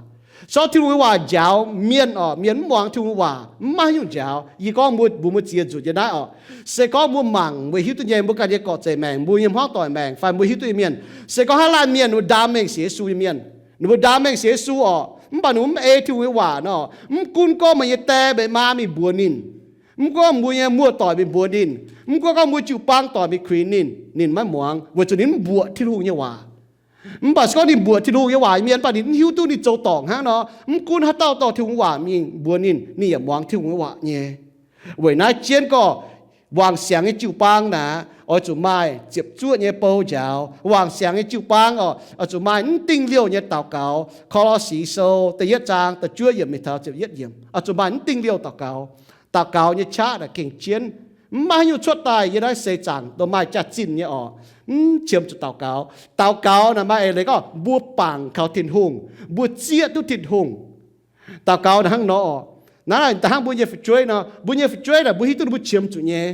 Se gorngv Tin-Hungh nyei waac njaaux mienh oc, mienh mv muangx Tin-Hungh nyei waac, mv maaih haaix nyungc njaaux. Yie gorngv mbuo, mbuo, mbuo ziex nzunc nyei naaiv oc, se gorngv mbuo mangc, mbuo hiuv duqv nyei, mbuo ganh nyei gorqv-zeic maengc, mbuo nyei hmuangv doic maengc, fai mbuo hiuv duqv nyei mienh, se gorngv haaix laanh mienh wuov ndaam mengh sienx Yesu nyei mienh, ninh mbuo ndaam mengh sienx Yesu oc, mv baac ninh mbuo mv ei Tin-Hungh nyei waac nor, mv gunv gorngv meih nyei die meih maa mingh mbuox ninh, mv gunv gorngv mbuo nyei muoz-doic mingh mbuox ninh, mv gunv gorngv mbuo jiu-baang doic mingh kuinx ninh, ninh maiv muangx, weic zuqc ninh mv mbuoqc Tin-Hungh nyei waac. Mv baac se gorngv ninh mbuoqc Tin-Hungh nyei waac nyei mienh, mv baac ninh mv hiuv duqv ninh zoux dorngc hnangv nor, mv gunv haaix dauh dorh Tin-Hungh waac mingh mbuox ninh, ninh yaac muangx Tin-Hungh nyei waac nyei. Weic naaiv jienv gorngv, wangc siangx nyei jiu-baang naaic, Oix zuqc maaih ziepc zuoqv nyei bou njaaux wangc siangx nyei jiu-baang oc. Oix zuqc maaih mv dingh liouh nyei daux gaux. Ko^lo^si Sou da'yietv zaang da'juov yiemc mingh taux ziepc yietv yiemc, oix zuqc maaih mv dingh liouh daux gaux. Daux gaux nyei qaqv naaic gengh jienv. Mv maaih haaix nyungc cuotv daaih yiem naaiv seix zaangc dongh maaih jaax-zinh nyei oc, mv qiemx zuqc daux gaux. Daux gaux naaic maaih eix leiz gorngv mbuo bangc kaux Tin-Hungh, mbuo zieqv duqv Tin-Hungh. Daux gaux naaic hnangv nor oc. Naaiv da'hnangv mbuo nyei fu'jueiv nor, mbuo nyei fu'jueiv naaic mbuo hiuv duqv ninh mbuo qiemx zuqc nyei.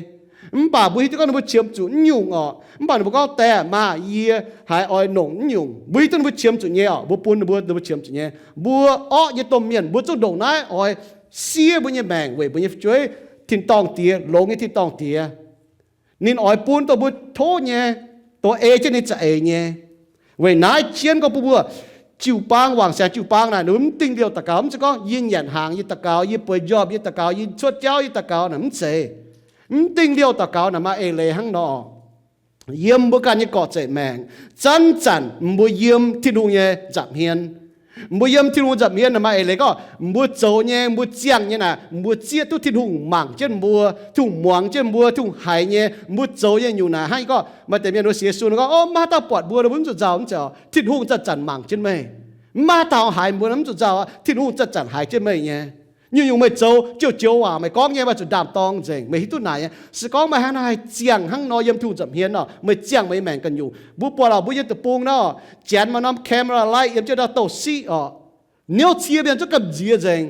Mv baac mbuo hiuv duqv gorngv ninh mbuo qiemx zuqc mv nyungc oc. Mv baac ninh mbuo gorngv, Die, Maa, yie haiz oix nongc mv nyungc. Mbuo hiuv duqv ninh mbuo qiemx zuqc nyei oc. Mbuo bun ninh mbuo, ninh mbuo qiemx zuqc nyei. Mbuo orqv nyei domh mienh, mbuo zungv ndongc naaiv oix siev mbuo nyei maengc weic mbuo nyei fu'jueiv tin-dorngh diex, longx nyei tin-dorngh diex. Ninh oix bun dongh mbuo tov nyei, dongh ei jienv ninh za'eix nyei. Weic naaiv jienv gorngv bun mbuo, jiu-baang, wangc siangx jiu-baang naaic, ninh mv dingh liouh daux gaux. Mv zeiz gorngv yie nyanc hnaangx yie daux gaux, yie bueix njormh yie daux gaux, yie cuotv jauv yie daux gaux naaic, mv zeiz. Mv dingh liouh daux gaux naaic maaih eix leiz hnangv nor. Yiem mbuo ganh nyei gorqv-zeic maengc, zanc-zanc mbuo yiem Tin-Hungh nyei nza'hmien. Mbuo yiem Tin-Hungh nza'hmien naaic maaih eix leiz gorngv mbuo zoux nyei, mbuo ziangh nyei naaic, mbuo zieqv duqv Tin-Hungh mangc jienv mbuo, Tin-Hungh muangx jienv mbuo, Tin-Hungh haiz nyei. Mbuo zoux nyei nyungc naaic hnangv gorngv maaih deix mienh, mbuo sienx Yesu gorngv, Ov, maiv haaix dauh buatc mbuo, mbuo mv zuqc nzauh, mv zeiz oc. Tin-Hungh zanc-zanc mangc jienv meih. Maiv haaix dauh haiz mbuo, mv zuqc nzauh, Tin-Hungh zanc-zanc haiz jienv meih nyei. Nyungc-nyungc meih zoux, joux-joux waac meih gorngv nyei, meih zuqc ndaam-dorng nzengc, meih hiuv duqv naaic nyei. Se gorngv meih hnangv nor haih ziangh hnangv nor yiem Tin-Hungh nza'hmien oc, meih ziangh meih nyei maengc ganh nyungc. Mbuo buatc lorqc, mbuo nyei deic-bung nor, janx maaih norm camera light yiem jienv ndau-douh siqv oc. Niouv cie mienh zungv gamh nziex nzengc.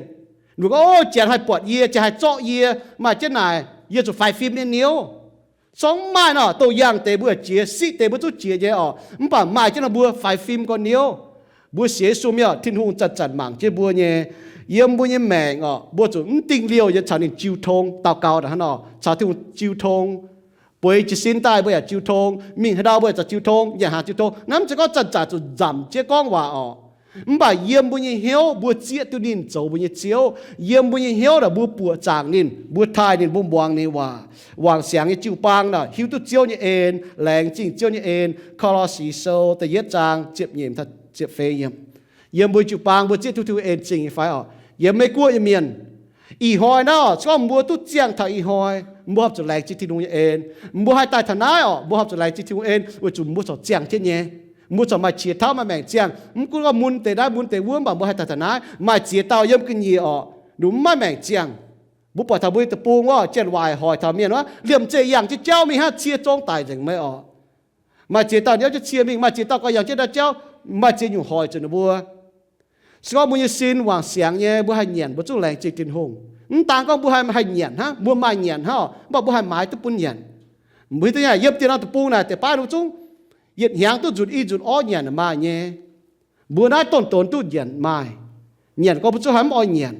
Ninh mbuo gorngv, Ov, janx haih buatc yie, janx haih zorqv yie, maaih jienv naaic, yie zuqc faix fim nyei niouv. Zorngv maaih nor, douh yangh deix mbuo jiex, siqv deix mbuo zungv jiex nyei oc. Mv baac maaih jienv nor mbuo faix fim gorx niouv. Mbuo sienx Yesu mienh oc, Tin-Hungh zanc-zanc mangc jienv mbuo nyei. Yiem mbuo nyei maengc oc, mbuo zuqc mv dingh liouh nyei caux ninh jiu tong, daux gaux naaic hnangv nor, caux Tin-Hungh jiu tong. Bueix jiez sin daaih mbuo yaac jiu tong, mingh haaix ndau mbuo yaac ziouc jiu tong, nyanc hnaangx jiu tong. Naaiv mv zeiz gorngv zanc-zanc zuqc nzamc jienv gorngv waac oc. Mv baac yiem mbuo nyei hnyouv mbuo zieqv duqv ninh zoux mbuo nyei Ziouv. Yiem mbuo nyei hnyouv naaic mbuo buoqc zaangc ninh, mbuo taaih ninh, mbuo muangx ninh waac. Wangc siangx nyei jiu-baang naaic hiuv duqv Ziouv nyei en, laengz zingh Ziouv nyei en. Ko^lo^si Sou da'yietv zaang ziepc nyeic, ziepc feix yiemc. Yiem mbuo jiu-baang mbuo zieqv duqv Tin-Hungh en zingh nyei fai oc? Yiem Meiv Guoqv nyei mienh, ih hnoi naaiv oc, se gorngv mbuo duqv ziangh taux ih hnoi, mbuo horpc zuqc laengz zingh Tin-Hungh nyei en. Mbuo haih daaih taux naaiv oc, mbuo horpc zuqc laengz zingh Tin-Hungh en weic zuqc mbuo corc ziangh jienv nyei. Mbuo corc maaih qiex tauv maaih maengc ziangh. Mv gunv gorngv mun deix naaiv mun deix wuov, mv baac mbuo haih daaih taux naaiv. Maaih ziex dauh yiem ga'nyiec oc, ninh mbuo mv maaih maengc ziangh. Mbuo buatc taux mbuo nyei deic-bung wuov, janx-waaic hoic taux mienh wuov, liemh zeih yangh jienv jauv mingh hnangv, cie zong daic nzengc meih oc. Maaih ziex dauh niouv jienv cie mingh, maaih ziex dauh gauh yangh jienv ndau jauv, maaih ziex nyungc hoic zuqc ninh mbuo. Se gorngv mbuo nyei sin wangc siangx nyei, mbuo haih nyanc, mbuo zungv laengz zingh Tin-Hungh. Mv daan gorngv mbuo haih, haih nyanc hnangv, mbuo maaih nyanc hnangv oc, mv baac mbuo haih maaiz duqv bun nyanc. Mbuo hiuv duqv nyei, yiem dieh norm deic-bung naaic, deix baav ninh mbuo zungv yietc hnyangx duqv nzunc i nzunc orv nyanc maaih nyei. Mbuo naaiv donx-donx duqv nyanc maaih. Nyanc gorngv mbuo zungv haaix mv oix nyanc.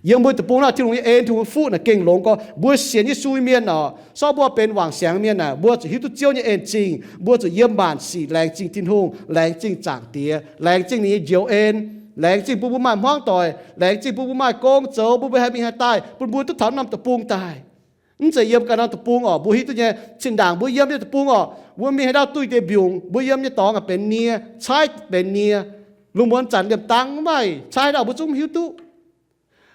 Yiem mbuo deic-bung naaiv, Tin-Hungh nyei en, Tin-Hungh nyei fuqv naaic gengh longx gorx. Mbuo sienx Yesu nyei mienh oc, se gorngv mbuo benx wangc siangx nyei mienh naaic, mbuo zuqc hiuv duqv Ziouv nyei en zingh. Mbuo zuqc yiem maanc sic laengz zingh Tin-Hungh, laengz zingh Zaangc Diex, laengz zingh ninh nyei njoux en, laengz zingh bun mbuo maaih hmuangv doic, laengz zingh bun mbuo maaih gong zoux, bun mbuo haih mingh haih daaih, bun mbuo duqv taux norm deic-bung daaih. Mv zeiz yiem ganh norm deic-bung oc, mbuo hiuv duqv nyei, zinh ndaangc mbuo yiem nyei deic-bung oc, mbuo mingh haaix ndau duih deix mbiungc, mbuo yiem nyei dorngx aah benx nie, caaiv benx nie, lungh muonz zanc liemh dang mv maaih caaiv haaix dauh mbuo zungv mv hiuv duqv.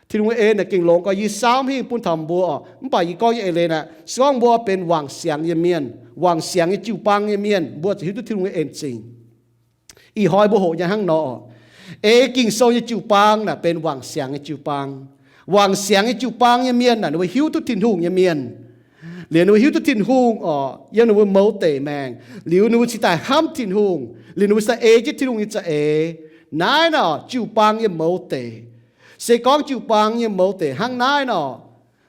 Tin-Hungh en naaic gengh longx gorx, yie saauv mv hingh bun taux mbuo oc. Mv baac yie gorngv nyei eix leiz naaic, se gorngv mbuo benx wangc siangx nyei mienh, wangc siangx nyei jiu-baang nyei mienh, mbuo zuqc hiuv duqv Tin-Hungh nyei en zingh. Ih hnoi mbuo hoqc nyei hnangv nor oc. Ei Ging-Sou nyei jiu-baang naaic benx wangc siangx nyei jiu-baang. Wangc siangx nyei jiu-baang nyei mienh naaic ninh mbuo hiuv duqv Tin-Hungh nyei mienh. Liuz ninh mbuo hiuv duqv Tin-Hungh oc, yiem ninh mbuo mouz deic maengc. Liuz ninh mbuo cingx daaih hnamv Tin-Hungh. Liuz ninh mbuo cingx daaih ei jienv Tin-Hungh nyei za'eix. Naaiv naaic jiu-baang nyei mouz deic. Se gorngv jiu-baang nyei mouz deic hnangv naaiv nor,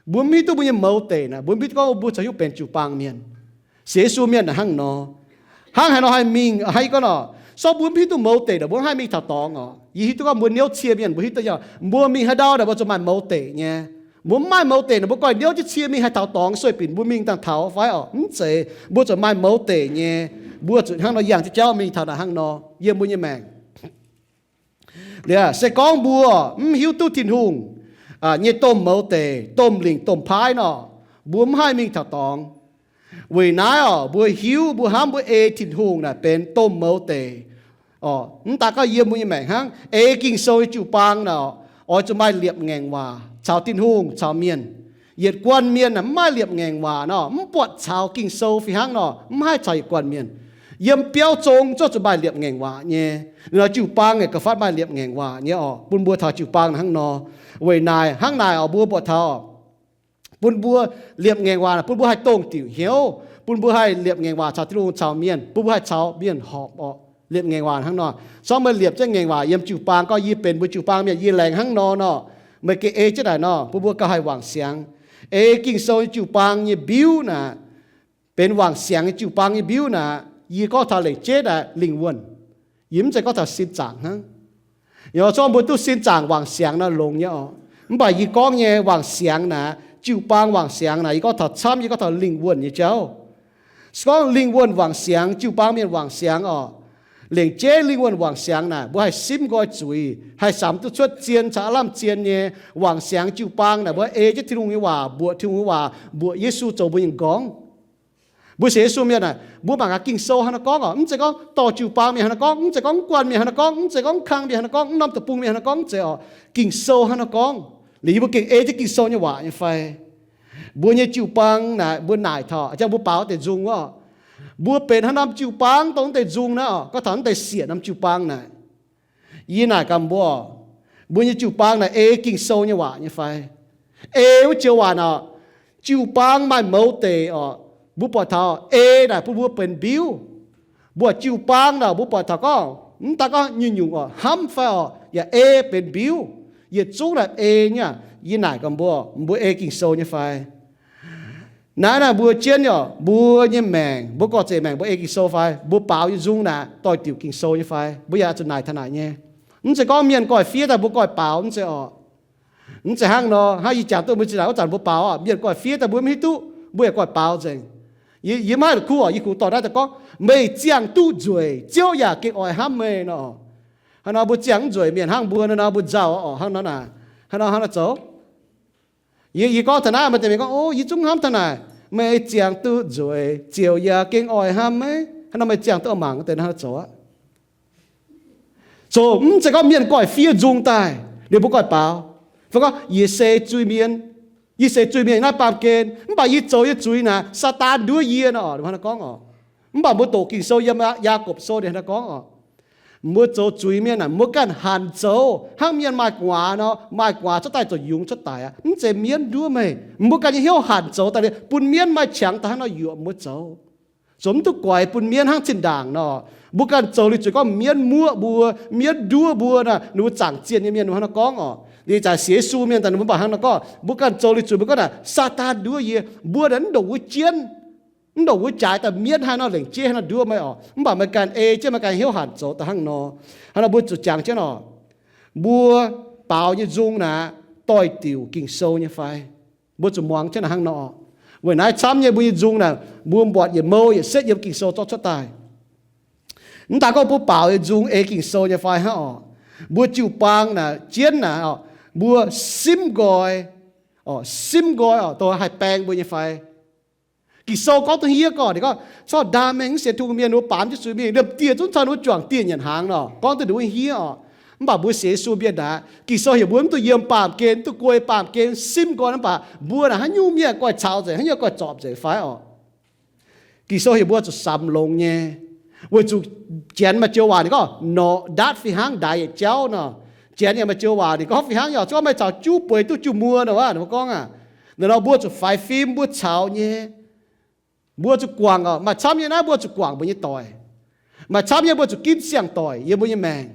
mbuo mv hiuv duqv mbuo nyei mouz deic naaic, mbuo mv hiuv duqv gorngv mbuo caux hiuv benx jiu-baang mienh. Sienx Yesu mienh naaic hnangv nor. Hnangv haaix nor haih mingh, hnangv yie gorngv nor, se gorngv mbuo mv hiuv duqv mouz deic naaic, mbuo mv haih mingh taux dorngx oc. Yie hiuv duqv gorngv mbuo niouv cie mienh, mbuo hiuv duqv nyei, mbuo mingh haaix ndau naaic mbuo zuqc maaih mouz deic nyei. Mbuo mv maaih mouz deic naaic, mbuo goiv niouv jienv cie mingh haih taux dorngx, sueih binc mbuo mingh dangh taux fai oc? Mv zeiz. Mbuo zuqc maaih mouz deic nyei. Mbuo zuqc hnangv nor yangh jienv jauv mingh taux naaic hnangv nor yiem mbuo nyei maengc. Liuz se gorngv mbuo mv hiuv duqv Tin-Hungh nyei domh mouz deic, domh lingc domh paaiv nor, mbuo mv haih mingh taux dorngx. Weic naaiv oc, mbuo hiuv, mbuo hnamv mbuo ei Tin-Hungh naaic benx domh mouz deic. Oc, mv daan gorngv yiem mbuo nyei maengc hnangv, ei Ging-Sou nyei jiu-baang naaic, oix zuqc maaih liepc ngaengc waac caux Tin-Hungh caux mienh. Yietc guanh mienh aah, mv maaih liepc ngaengc waac nor, mv buatc caux Ging-Sou fih hnangv nor, mv haih caux yietc guanh mienh. Yiem biauv zong ziouc zuqc maaih liepc ngaengc waac nyei. Liuz nor jiu-baang yaac gauh fatv maaih liepc ngaengc waac nyei oc, bun mbuo taux jiu-baang hnangv nor. Weic naaic, hnangv naaic oc, mbuo buatc taux bun mbuo liepc ngaengc waac bun mbuo haih dongh diuc hnyouv, bun mbuo haih liepc ngaengc waac caux Tin-Hungh caux mienh, bun mbuo haih caux mienh horpc oc. Liepc ngaengc waac hnangv nor. Sorng meih liepc jienv ngaengc waac yiem jiu-baang gorngv, yie benx mbuo jiu-baang mienh, yie laengz hnangv nor nor, meih gengh ei jienv naaic nor, bun mbuo gauh haih wangc siangx. Ei Ging-Sou nyei jiu-baang nyei mbiuv naaic, benx wangc siangx nyei jiu-baang nyei mbiuv naaic, yie gorngv taux lengc jeiv naaic lingh wuonh. Yie mv zeiz gorngv taux sin zaangc hnangv. Yaac zorng mbuo duqv sin zaangc wangc siangx nor longx nyei oc. Mv baac yie gorngv nyei wangc siangx naaic, jiu-baang wangc siangx naaic, yie gorngv taux camv, yie gorngv taux lingh wuonh nyei jauv. Se gorngv lingh wuonh wangc siangx, jiu-baang mienh wangc siangx oc, lengc jeiv lingh wuonh wangc siangx naaic, mbuo haih simv nqoi zuiz, haih samx duqv cuotv zien caux aav lamh zien nyei. Wangc siangx jiu-baang naaic, mbuo ei jienv Tin-Hungh nyei waac, mbuoqc Tin-Hungh nyei waac, mbuoqc Yesu zoux mbuo nyei m'nqorngv. Mbuo sienx Yesu mienh naaic, mbuo mangc gaax Ging-Sou hnangv naaiv gorngv oc. Mv zeiz gorngv dorh jiu-baang mienh hnangv naaiv gorngv, mv zeiz gorngv mv guanh mienh hnangv naaiv gorngv, mv zeiz gorngv mv kang mienh hnangv naaiv gorngv, mv norm deic-bung mienh hnangv naaiv gorngv, mv zeiz oc. Ging-Sou hnangv naaiv gorngv. Liuz yie mbuo gengh ei jienv Ging-Sou nyei waac nyei fai? Mbuo nyei jiu-baang naaic, mbuo naaic taux, jang mbuo baaux deix nzung wuov, mbuo benx haaix norm jiu-baang dongh deix nzung naaiv oc, gorngv taux deix siec norm jiu-baang naaic. Yie naaic gaax mbuo, mbuo nyei jiu-baang naaic ei Ging-Sou nyei waac nyei fai? Ei wuov joux waac naaic, jiu-baang maaih mouz deic oc, mbuo buatc taux ei naaic bun mbuo benx mbiuv. Mbuo jiu-baang naaic mbuo buatc taux gorngv, mv daan gorngv nyungc-nyungc oc, hnamv fai oc, yaac ei benx mbiuv. Yietc zungv naaic ei nyei. Yie naaic gaax mbuo, mbuo ei Ging-Sou nyei fai? Naaiv naaic mbuo jienv oc, mbuo nyei maengc, mbuo gorx-zeic maengc mbuo ei Ging-Sou fai? Mbuo baaux nyei nzung naaic doix-diuc Ging-Sou nyei fai? Mbuo yaac zuqc naaic taux naaic nyei. Mv zeiz gorngv mienh goiv fiev daaih mbuo goiv baaux, mv zeiz oc. Mv zeiz hnangv nor, hnangv yie jangx duqv mbuo zinh naaic wuov zanc mbuo baaux oc, mienh goiv fiev daaih mbuo mv hiuv duqv, mbuo yaac goiv baaux nzengc. Yie, yie maiv la'kuqv oc, yie kungx dorh naaiv daaih gorngv, meih ziangh duqv nzueic, Ziouv yaac gengh oix hnamv meih nor. Hnangv nor mbuo ziangh mv nzueic, mienh hnangv mbuo nor, mbuo nzauh oc, hnangv nor naaic, hnangv nor, hnangv nor zoux. Yie, yie gorngv taux naaiv, maaih deix mienh gorngv, o, yie zungv hnamv taux naaic, meih ziangh duqv nzueic, Ziouv yaac gengh oix hnamv meih. Hnangv nor meih ziangh duqv mangc deix hnangv nor zoux aqv. Zoux mv zeiz gorngv mienh goiv fiev nzung daaih, ninh mbuo goiv baaux, fai gorngv, yie se zuiz-mienh, yie se zuiz-mienh naaiv baamh gen, mv baac yie zoux nyei zuiz naaic, Saadaan nduov yie nor, ninh hnangv nor gorngv oc. Mv baac mbuo doqc Ging-Sou yiem Yaagorpc Sou ninh hnangv nor gorngv oc. Mbuo zoux zuiz-mienh naaic, mbuo ganh hanc zoux hnangv mienh maaih gu'nguaaz nor, maaih gu'nguaaz cuotv daaih zoux yungz cuotv daic aqv. Mv zeiz mienv nduov meih. Mbuo ganh nyei hnyouv hanc zoux daaih liuz bun mienv maaih qangx daaih hnangv nor yuoqc mbuo zoux. Zoux mv duqv guaix bun mienv hnangv zinh ndaangc nor. Mbuo ganh zoux liuz zuqc gorngv mienv muoqv mbuo, mienv nduov mbuo naaic, ninh mbuo zaangc zienh nyei mienh ninh mbuo hnangv nor gorngv oc. Liuz ih zanc sienx Yesu mienh daaih ninh mbuo mv baac hnangv nor gorngv, mbuo ganh zoux liuz zuqc mbuo gorngv naaic, Saadaan nduov yie, mbuo naaic mv ndongc wuov jienv, mv ndongc wuov jaaix daaih mienv haaix nor lengc jeiv haaix nor nduov meih oc. Mv baac meih ganh ei jienv meih ganh hnyouv hanc zoux daaih hnangv nor. Hnangv nor mbuo zuqc jangx jienv oc. Mbuo baaux nyei nzung naaic doix-diuc Ging-Sou nyei fai? Mbuo zuqc muangx jienv naaic hnangv nor. Weic naaiv camv nyei mbuo nyei nzung naaic, mbuo mbuatc yietc mouh yietc setv yiem Ging-Sou zorqv cuotv daaih. Mv daan gorngv mbuo baaux nyei nzung ei Ging-Sou nyei fai hnangv oc, mbuo jiu-baang naaic jienv naaic oc, mbuo simv nqoi, oc, simv nqoi oc, dongh haih baeng mbuo nyei fai. Ging-Sou gorngv duqv hniev gorngv, ninh gorngv, corc ndaam mengh mv sienx Tin-Hungh mienh, ninh mbuo baamz jienv zuiz mingh, liemh dieh zungv caux ninh mbuo juangc dieh nyanc hnaangx nor. Gorngv duqv ninh mbuo hniev oc. Mv baac mbuo sienx Yesu mienh naaic, Ging-Sou heuc mbuo mv duqv yiem baamh gen, mv duqv guei baamh gen, simv nqoi. Mv baac mbuo naaic haaix nyungc mienh goiv caux nzengc, haaix nyungc goiv zorpc nzengc fai oc. Ging-Sou heuc mbuo zuqc samx longx nyei. Weic zuqc Janx maaih joux waac ninh gorngv, norqc ndaatv fih hnangv ndaix yietc jauv nor. Janx yaac maaih joux waac ninh gorngv fih hnangv, yaac gorngv meih caux juv bueix duqv juv muoz nor, ninh mbuo gorngv aqv. Naaiv nor mbuo zuqc faix fim, mbuo caux nyei. Mbuo zuqc guangc oc. Maaih camv nyei naaiv mbuo zuqc guangc mbuo nyei doic. Maaih camv nyei mbuo zuqc ginv siang-doic yiem mbuo nyei maengc.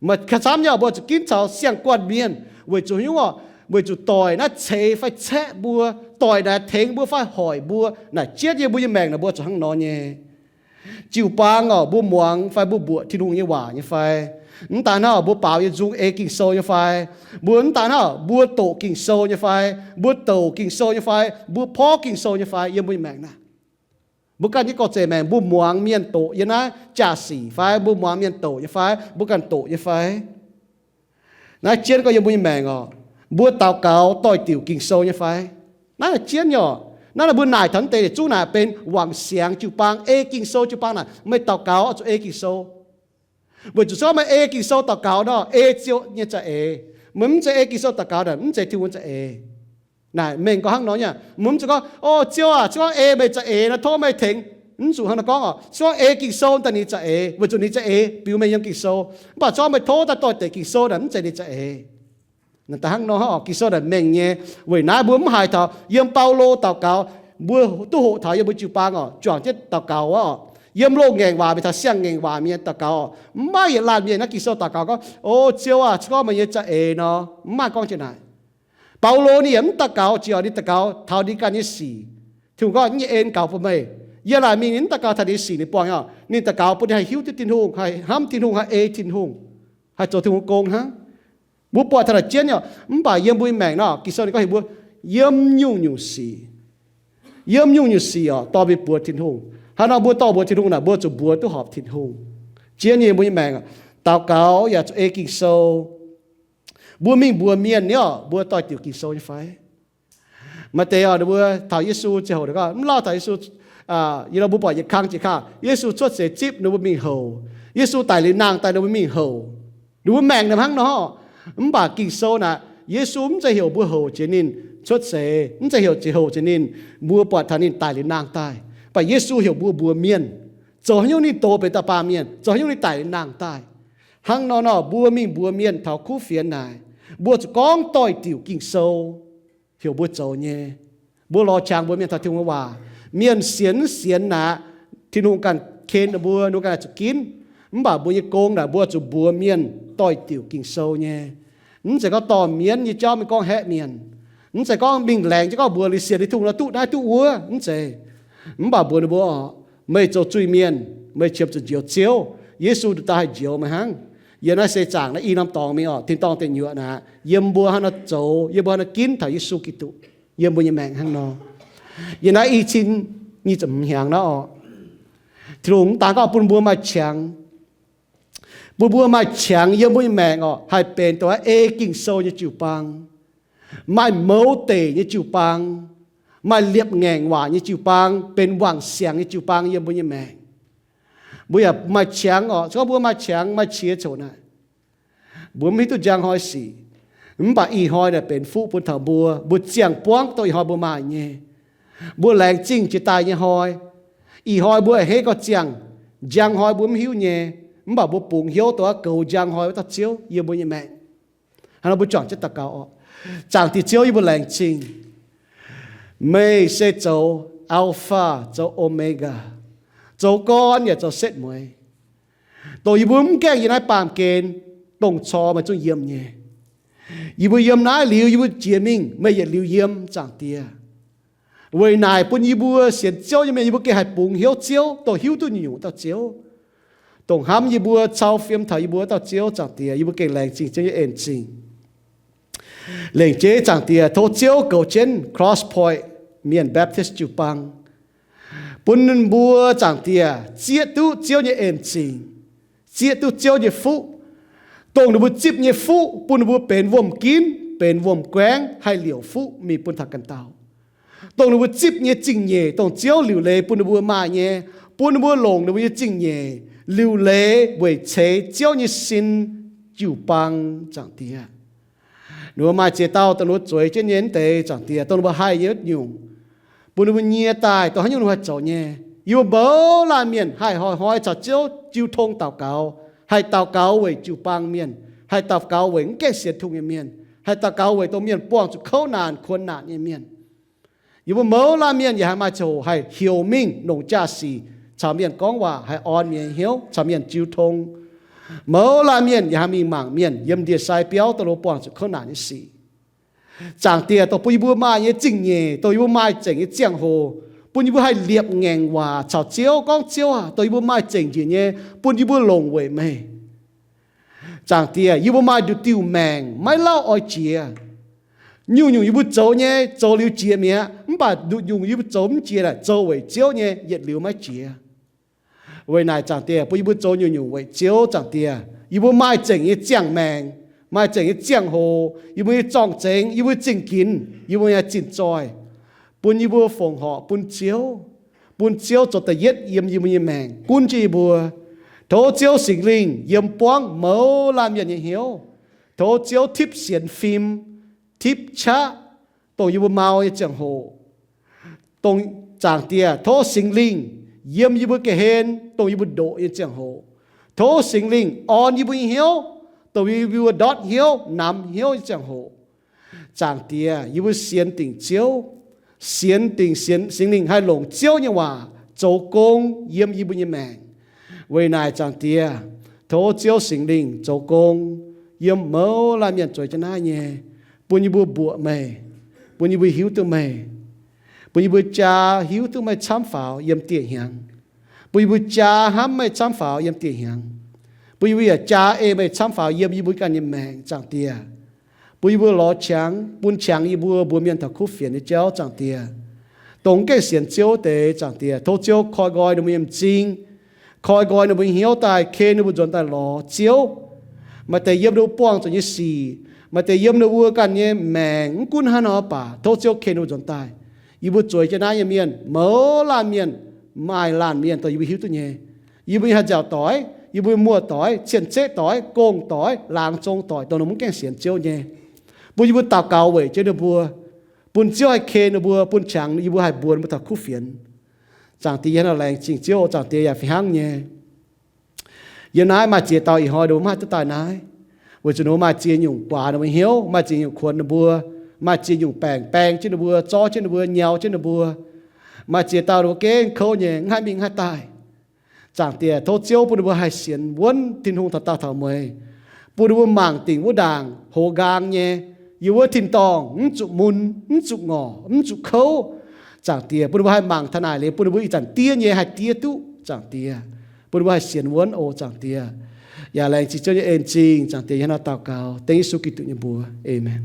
Maaih camv nyei mbuo zuqc ginv caux siang-guanh mienh weic zuqc nyungc oc, weic zuqc doic naaiv ceix fai caeqv mbuo, doic naaic tengx mbuo fai hoic mbuo, naaic jienv yiem mbuo nyei maengc naaic mbuo zuqc hnangv nor nyei. Jiu-baang oc, mbuo muangx fai mbuo mbuoqc Tin-Hungh nyei waac nyei fai? Mv daan hnangv mbuo baaux nyei nzung ei Ging-Sou nyei fai? Mbuo mv daan hnangv mbuo doqc Ging-Sou nyei fai? Mbuo douc Ging-Sou nyei fai? Mbuo porv Ging-Sou nyei fai yiem mbuo nyei maengc naaiv? Mbuo ganh nyei gorngv-zeic maengc mbuo muangx mienh doqc yiem naaiv jaa-sic fai? Mbuo muangx mienh doqc nyei fai? Mbuo ganh doqc nyei fai? Naaiv jienv gorngv yiem mbuo nyei maengc oc, mbuo daux gaux doix-diuc Ging-Sou nyei fai? Naaiv jienv nyei oc. Naaiv mbuo naaic taux naaiv deix yietc zungv naaic benx wangc siangx jiu-baang, ei Ging-Sou jiu-baang naaic, meih daux gaux oix zuqc ei Ging-Sou. Weic zuqc se gorngv meih ei Ging-Sou daux gaux nor, ei Ziouv nyei za'eix. Meih mv zeiz ei Ging-Sou daux gaux naaic, mv zeiz Tin-Hungh za'eix. Naaic mengh gorngv hnangv nor nyei. Mv zuqc gorngv, O Ziouv aac, se gorngv ei meih za'eix nor, tov meih tengx. Mv zuqc hnangv nor gorngv oc. Se gorngv ei Ging-Sou daaih ninh za'eix, weic zuqc ninh za'eix biux meih yiem Ging-Sou. Mv baac se gorngv meih tov daaih doix-dekc Ging-Sou naaic, mv zeiz ninh za'eix. Daaih hnangv nor oc, Ging-Sou naaic mengh nyei. Weic naaiv mbuo mv haiz taux yiem Baulo daux gaux, mbuo duqv hoqc taux yiem mbuo jiu-baang oc, juangc jienv daux gaux oc. Yiem loz-ngaengc waac mingh taux siang-ngaengc waac mienh daux gaux oc. Mv maaih yietc laanh mienh naaiv Ging-Sou daux gaux gorngv, O Ziouv aac, se gorngv meih nyei za'eix nor, mv maaih gorngv jienv naaic. Baulo ninh yaac mv daux gaux, jiex oc, ninh daux gaux taux ninh ganh nyei sic. Tin-Hungh gorngv, Yie nyei en gaux bun meih. Yie laaic mingh ninh mv daux gaux taux ninh sic ninh buangh oc. Ninh daux gaux bun ninh haih hiuv duqv Tin-Hungh, haih hnamv Tin-Hungh, haih ei Tin-Hungh, haih zoux Tin-Hungh gong hnangv. Mbuo buatc taux naaic jienv oc, mv baac yiem mbuo nyei maengc nor, Ging-Sou ninh gorngv heuc mbuo yiem nyungc-nyungc sic, yiem nyungc-nyungc sic oc, dorh mingh buoz Tin-Hungh. Hnangv nor mbuo dorh mbuoz Tin-Hungh naaic, mbuo zuqc mbuox duqv horpc Tin-Hungh. Jienv nyei mbuo nyei maengc, daux gaux yaac zuqc ei Ging-Sou. Mbuo mingh mbuox mienh nyei oc, mbuo doix-diuc Ging-Sou nyei fai? Maaih deix oc, ninh mbuo taux Yesu ziangh hoc, ninh gorngv mv lauh taux Yesu, aa, yie nor mbuo buatc yietc kang jiex kangv, Yesu cuotv seix zipv ninh mbuo mingh houc. Yesu daic liuz nangh daaih ninh mbuo mingh houc. Ninh mbuo maengc naaic hnangv nor. Mv baac Ging-Sou naaic, Yesu mv zeiz heuc mbuo houc jiex ninh cuotv seix, mv zeiz heuc jiex houc jiex ninh, mbuo buatc taux ninh daic liuz nangh daaih. Mv baac Yesu heuc mbuo mbuox mienh, zoux haaix nyungc ninh doz benx dauh baamh mienh, zoux haaix nyungc ninh daic liuz nangh daaih. Hnangv nor nor, mbuo mingh mbuox mienh taux kuv fienx naaic, mbuo zuqc gorngv doix-diuc Ging-Sou heuc mbuo zoux nyei. Mbuo lorz qangx mbuox mienh taux Tin-Hungh nyei waac. Mienh sienx mv sienx naaic, Tin-Hungh ganh ken ninh mbuo, ninh mbuo ganh zuqc ginv. Mv baac mbuo nyei gong naaic, mbuo zuqc mbuox mienh doix-diuc Ging-Sou nyei. Mv zeiz gorngv dorh mienv nyei jauv mingh gorngv haeqv mienh. Mv zeiz gorngv mingh laengz jienv gorngv mbuox liuz sienx liuz Tin-Hungh nor duqv naaiv duqv wuov, mv zeiz. Mv baac mbuox ninh mbuo oc, meih zoux zuiz-mienh, meih qiemx zuqc njoux Ziouv. Yesu nduqc dauh haih njoux meih hnangv. Yiem naaiv seix zaangc naaiv i norm dorngx mingh oc, tin-dorngh deic nyuoqc naaic, yiem mbuo hnangv nor zoux, yiem mbuo hnangv nor ginv taux Yesu Giduc, yiem mbuo nyei maengc hnangv nor. Yiem naaiv i cin nyic ziepc hmz hnyangx naaiv oc, Tin-Hungh mv daan gorngv bun mbuo maaih qangx, bun mbuo maaih qangx yiem mbuo nyei maengc oc, haih benx dongh ei Ging-Sou nyei jiu-baang, maaih mouz deic nyei jiu-baang, maaih liepc ngaengc waac nyei jiu-baang, benx wangc siangx nyei jiu-baang yiem mbuo nyei maengc. Mbuo yaac maaih qangx oc. Se gorngv mbuo maaih qangx maaih qiex coc naaic, mbuo mv hiuv duqv njang hnoi sic. Mv baac ih hnoi naaic benx fuqv bun taux mbuo, mbuo ziangh buangv dongh ih hnoi mbuo maaih nyei. Mbuo laengz zingh jiex daaih nyei hnoi. Ih hnoi mbuo a'hneiv gauh ziangh, njang hnoi mbuo mv hiuv nyei. Mv baac mbuo bungx hnyouv dongh aqv goux njang hnoi wuov dauh Ziouv yiem mbuo nyei maengc. Hnangv nor mbuo juangc jienv daux gaux oc. Zaangc Diex Ziouv, yie mbuo laengz zingh. Meih se zoux Alpha, zoux Omega, zoux gorn yaac zoux setv mueiz. Dongh yie mbuo mv gaengh yiem naaiv baamh gen, dongh cor meih zungv yiem nyei. Yie mbuo yiem naaiv liuz, yie mbuo jiex mingh, meih yietc liuz yiem, Zaangc Diex. Weic naaic bun yie mbuo sienx Ziouv nyei mienh, yie mbuo gengh haih bungx hnyouv Ziouv, dongh hiuv duqv nyungc-nyungc dauh Ziouv, dongh hnamv yie mbuo, cau fiem taux yie mbuo dauh Ziouv, Zaangc Diex. Yie mbuo gengh laengz zingh Ziouv nyei en zingh. Lengc jeiv Zaangc Diex, tov Ziouv goux jienv Cross Point Mienh Baptist Jiu-Baang, bun ninh mbuo, Zaangc Diex, zieqv duqv Ziouv nyei en zingh, zieqv duqv Ziouv nyei fuqv, dongh ninh mbuo zipv nyei fuqv bun ninh mbuo benx wuom-ginv, benx wuom-guaengv, haih liouc fuqv mingh bun taux ganh dauh. Dongh ninh mbuo zipv nyei zingh nyeic, dongh Ziouv liuc leiz bun ninh mbuo maaih nyei, bun ninh mbuo longc ninh mbuo nyei zingh nyeic liuc leiz weic ceix Ziouv nyei sin jiu-baang, Zaangc Diex. Ninh mbuo maaih ziex dauh dongh ninh mbuo zueiz jienv nyei mv deix, Zaangc Diex, dongh ninh mbuo haih nyei wuov nyungc, bun ninh mbuo nyie daaih dongh haaix nyungc ninh mbuo haih zoux nyei. Yie mbuo mouz laanh mienh haih hnoi-hnoi caux Ziouv jiu tong daux gaux, haih daux gaux weic jiu-baang mienh, haih daux gaux weic mv gaengh sienx Tin-Hungh nyei mienh, haih daux gaux weic dongh mienh buangh zuqc kouv naanc kuonx naanc nyei mienh. Yie mbuo mouz laanh mienh yaac haih maaih ziangh hoc haih heuc mingh longc jaa-sic caux mienh gorngv waac, haih orn mienh nyei hnyouv, caux mienh jiu tong. Mouz laanh mienh yaac haih mingh mangc mienh yiem ndie-sai biauv dongh ninh mbuo buangh zuqc kouv naanc nyei sic. Zaangc Diex, dongh bun yie mbuo maaih nyei zingh nyeic, dongh yie mbuo maaih zengc nyei ziangh hoc, bun yie mbuo haih liepc ngaengc waac caux Ziouv gorngv, Ziouv aac, dongh yie mbuo maaih zengc njiec nyei, bun yie mbuo longc weic meih. Zaangc Diex, yie mbuo maaih nduqc diuh maengc maiv lauh oix jiex. Nyungc-nyungc yie mbuo zoux nyei, zoux liuz jiex mi'aqv. Mv baac nduqc nyungc yie mbuo zoux mv jiex naaic, zoux weic Ziouv nyei yietc liuz maiv jiex. Weic naaic Zaangc Diex, bun yie mbuo zoux nyungc-nyungc weic Ziouv. Zaangc Diex, yie mbuo maaih zengc nyei ziangh maengc, maaih zengc nyei ziangh hoc, yie mbuo nyei zorng-zengx, yie mbuo zingh ginx, yie mbuo nyei zinh zoih, bun yie mbuo fongc horc bun Ziouv, bun Ziouv zoux da'yietv yiem yie mbuo nyei maengc gunv jienv yie mbuo. Tov Ziouv Singx Lingh yiem buangv mouz laanh mienh nyei hnyouv. Tov Ziouv tipv sienx fim, tipv qaqv, dongh yie mbuo mau nyei ziangh hoc, dongh Zaangc Diex, tov Singx Lingh yiem yie mbuo ga'hlen, dongh yie mbuo ndoqc nyei ziangh hoc, tov Singx Lingh orn yie mbuo nyei hnyouv, dongh yie mbuo ndortv hnyouv, namx hnyouv nyei ziangh hoc, Zaangc Diex, yie mbuo sienx dingc Ziouv, sienx dingc, sienx Singx Lingh haih longc Ziouv nyei waac zoux gong yiem yie mbuo nyei maengc. Weic naaic, Zaangc Diex, tov Ziouv Singx Lingh zoux gong yiem mouz laanh mienh zueiz jienv naaiv nyei, bun yie mbuo mbuoqc meih, bun yie mbuo hiuv duqv meih, bun yie mbuo jaa hiuv duqv meih camv faaux yiem dieh hnyangx, bun yie mbuo jaa hnamv meih camv faaux yiem dieh hnyangx, bun yie mbuo yaac jaa ei meih camv faaux yiem yie mbuo ganh nyei maengc, Zaangc Diex. Bun yie mbuo lorz qangx, bun qangx yie mbuo mbuox mienh taux kuv fienx nyei jauv, Zaangc Diex. Dongh mv gaengh sienx Ziouv deix, Zaangc Diex, tov Ziouv koi nqoi ninh mbuo nyei m'zing, koi nqoi ninh mbuo nyei hnyouv daaih, ken ninh mbuo nzuonx daaih lorz Ziouv. Maaih deix yiem ninh mbuo buangh zuqc nyei sic, maaih deix yiem ninh mbuo ganh nyei maengc, mv gunv hnangv nor baac tov Ziouv ken ninh mbuo nzuonx daaih. Yie mbuo zueiz jienv naaiv nyei mienh, mouz laanh mienh, maaih laanh mienh dongh yie mbuo hiuv duqv nyei. Yie mbuo nyei haih nziaauc doic, yie mbuo nyei muoz-doic, cien-ceqv doic, gong-doic, laangz zong doic, dongh ninh mbuo mv gaengh sienx Ziouv nyei. Bun yie mbuo daux gaux weic jienv ninh mbuo, bun Ziouv haih ken ninh mbuo, bun qangx yie mbuo haih mbuox ninh mbuo taux kuv fienx. Zaangc Diex, yie hnangv nor laengz zingh Ziouv, Zaangc Diex, yaac fih hnangv nyei. Yiem naaiv maaih ziex dauh ih hnoi ninh mbuo mv haih duqv daaih naaiv, weic zuqc ninh mbuo maaih ziex nyungc guaax ninh mbuo hnyouv, maaih ziex nyungc kuonx ninh mbuo, maaih ziex nyungc baengc baeng jienv ninh mbuo, zorv jienv ninh mbuo, nyau jienv ninh mbuo. Maaih ziex dauh ninh mbuo gengh kouv nyei, mv haih mingh mv haih daaih. Zaangc Diex, tov Ziouv bun ninh mbuo haih sienx wuonv Tin-Hungh taux daauh taux mueiz, bun ninh mbuo mangc dingc wuov ndaangc hoz nqaang nyei, yiem wuov tin-dorngh mv zuqc mun, mv zuqc ngorc, mv zuqc kouv. Zaangc Diex, bun ninh mbuo haih mangc taux naaic liuz, bun ninh mbuo ih zanc diev nyei haih diev duqv, Zaangc Diex. Bun ninh mbuo haih sienx wuonv oc, Zaangc Diex. Yaac laengz zingh Ziouv nyei en zingh, Zaangc Diex, yie hnangv nor daux gaux dengv Yesu Giduc nyei mbuox. Aamen.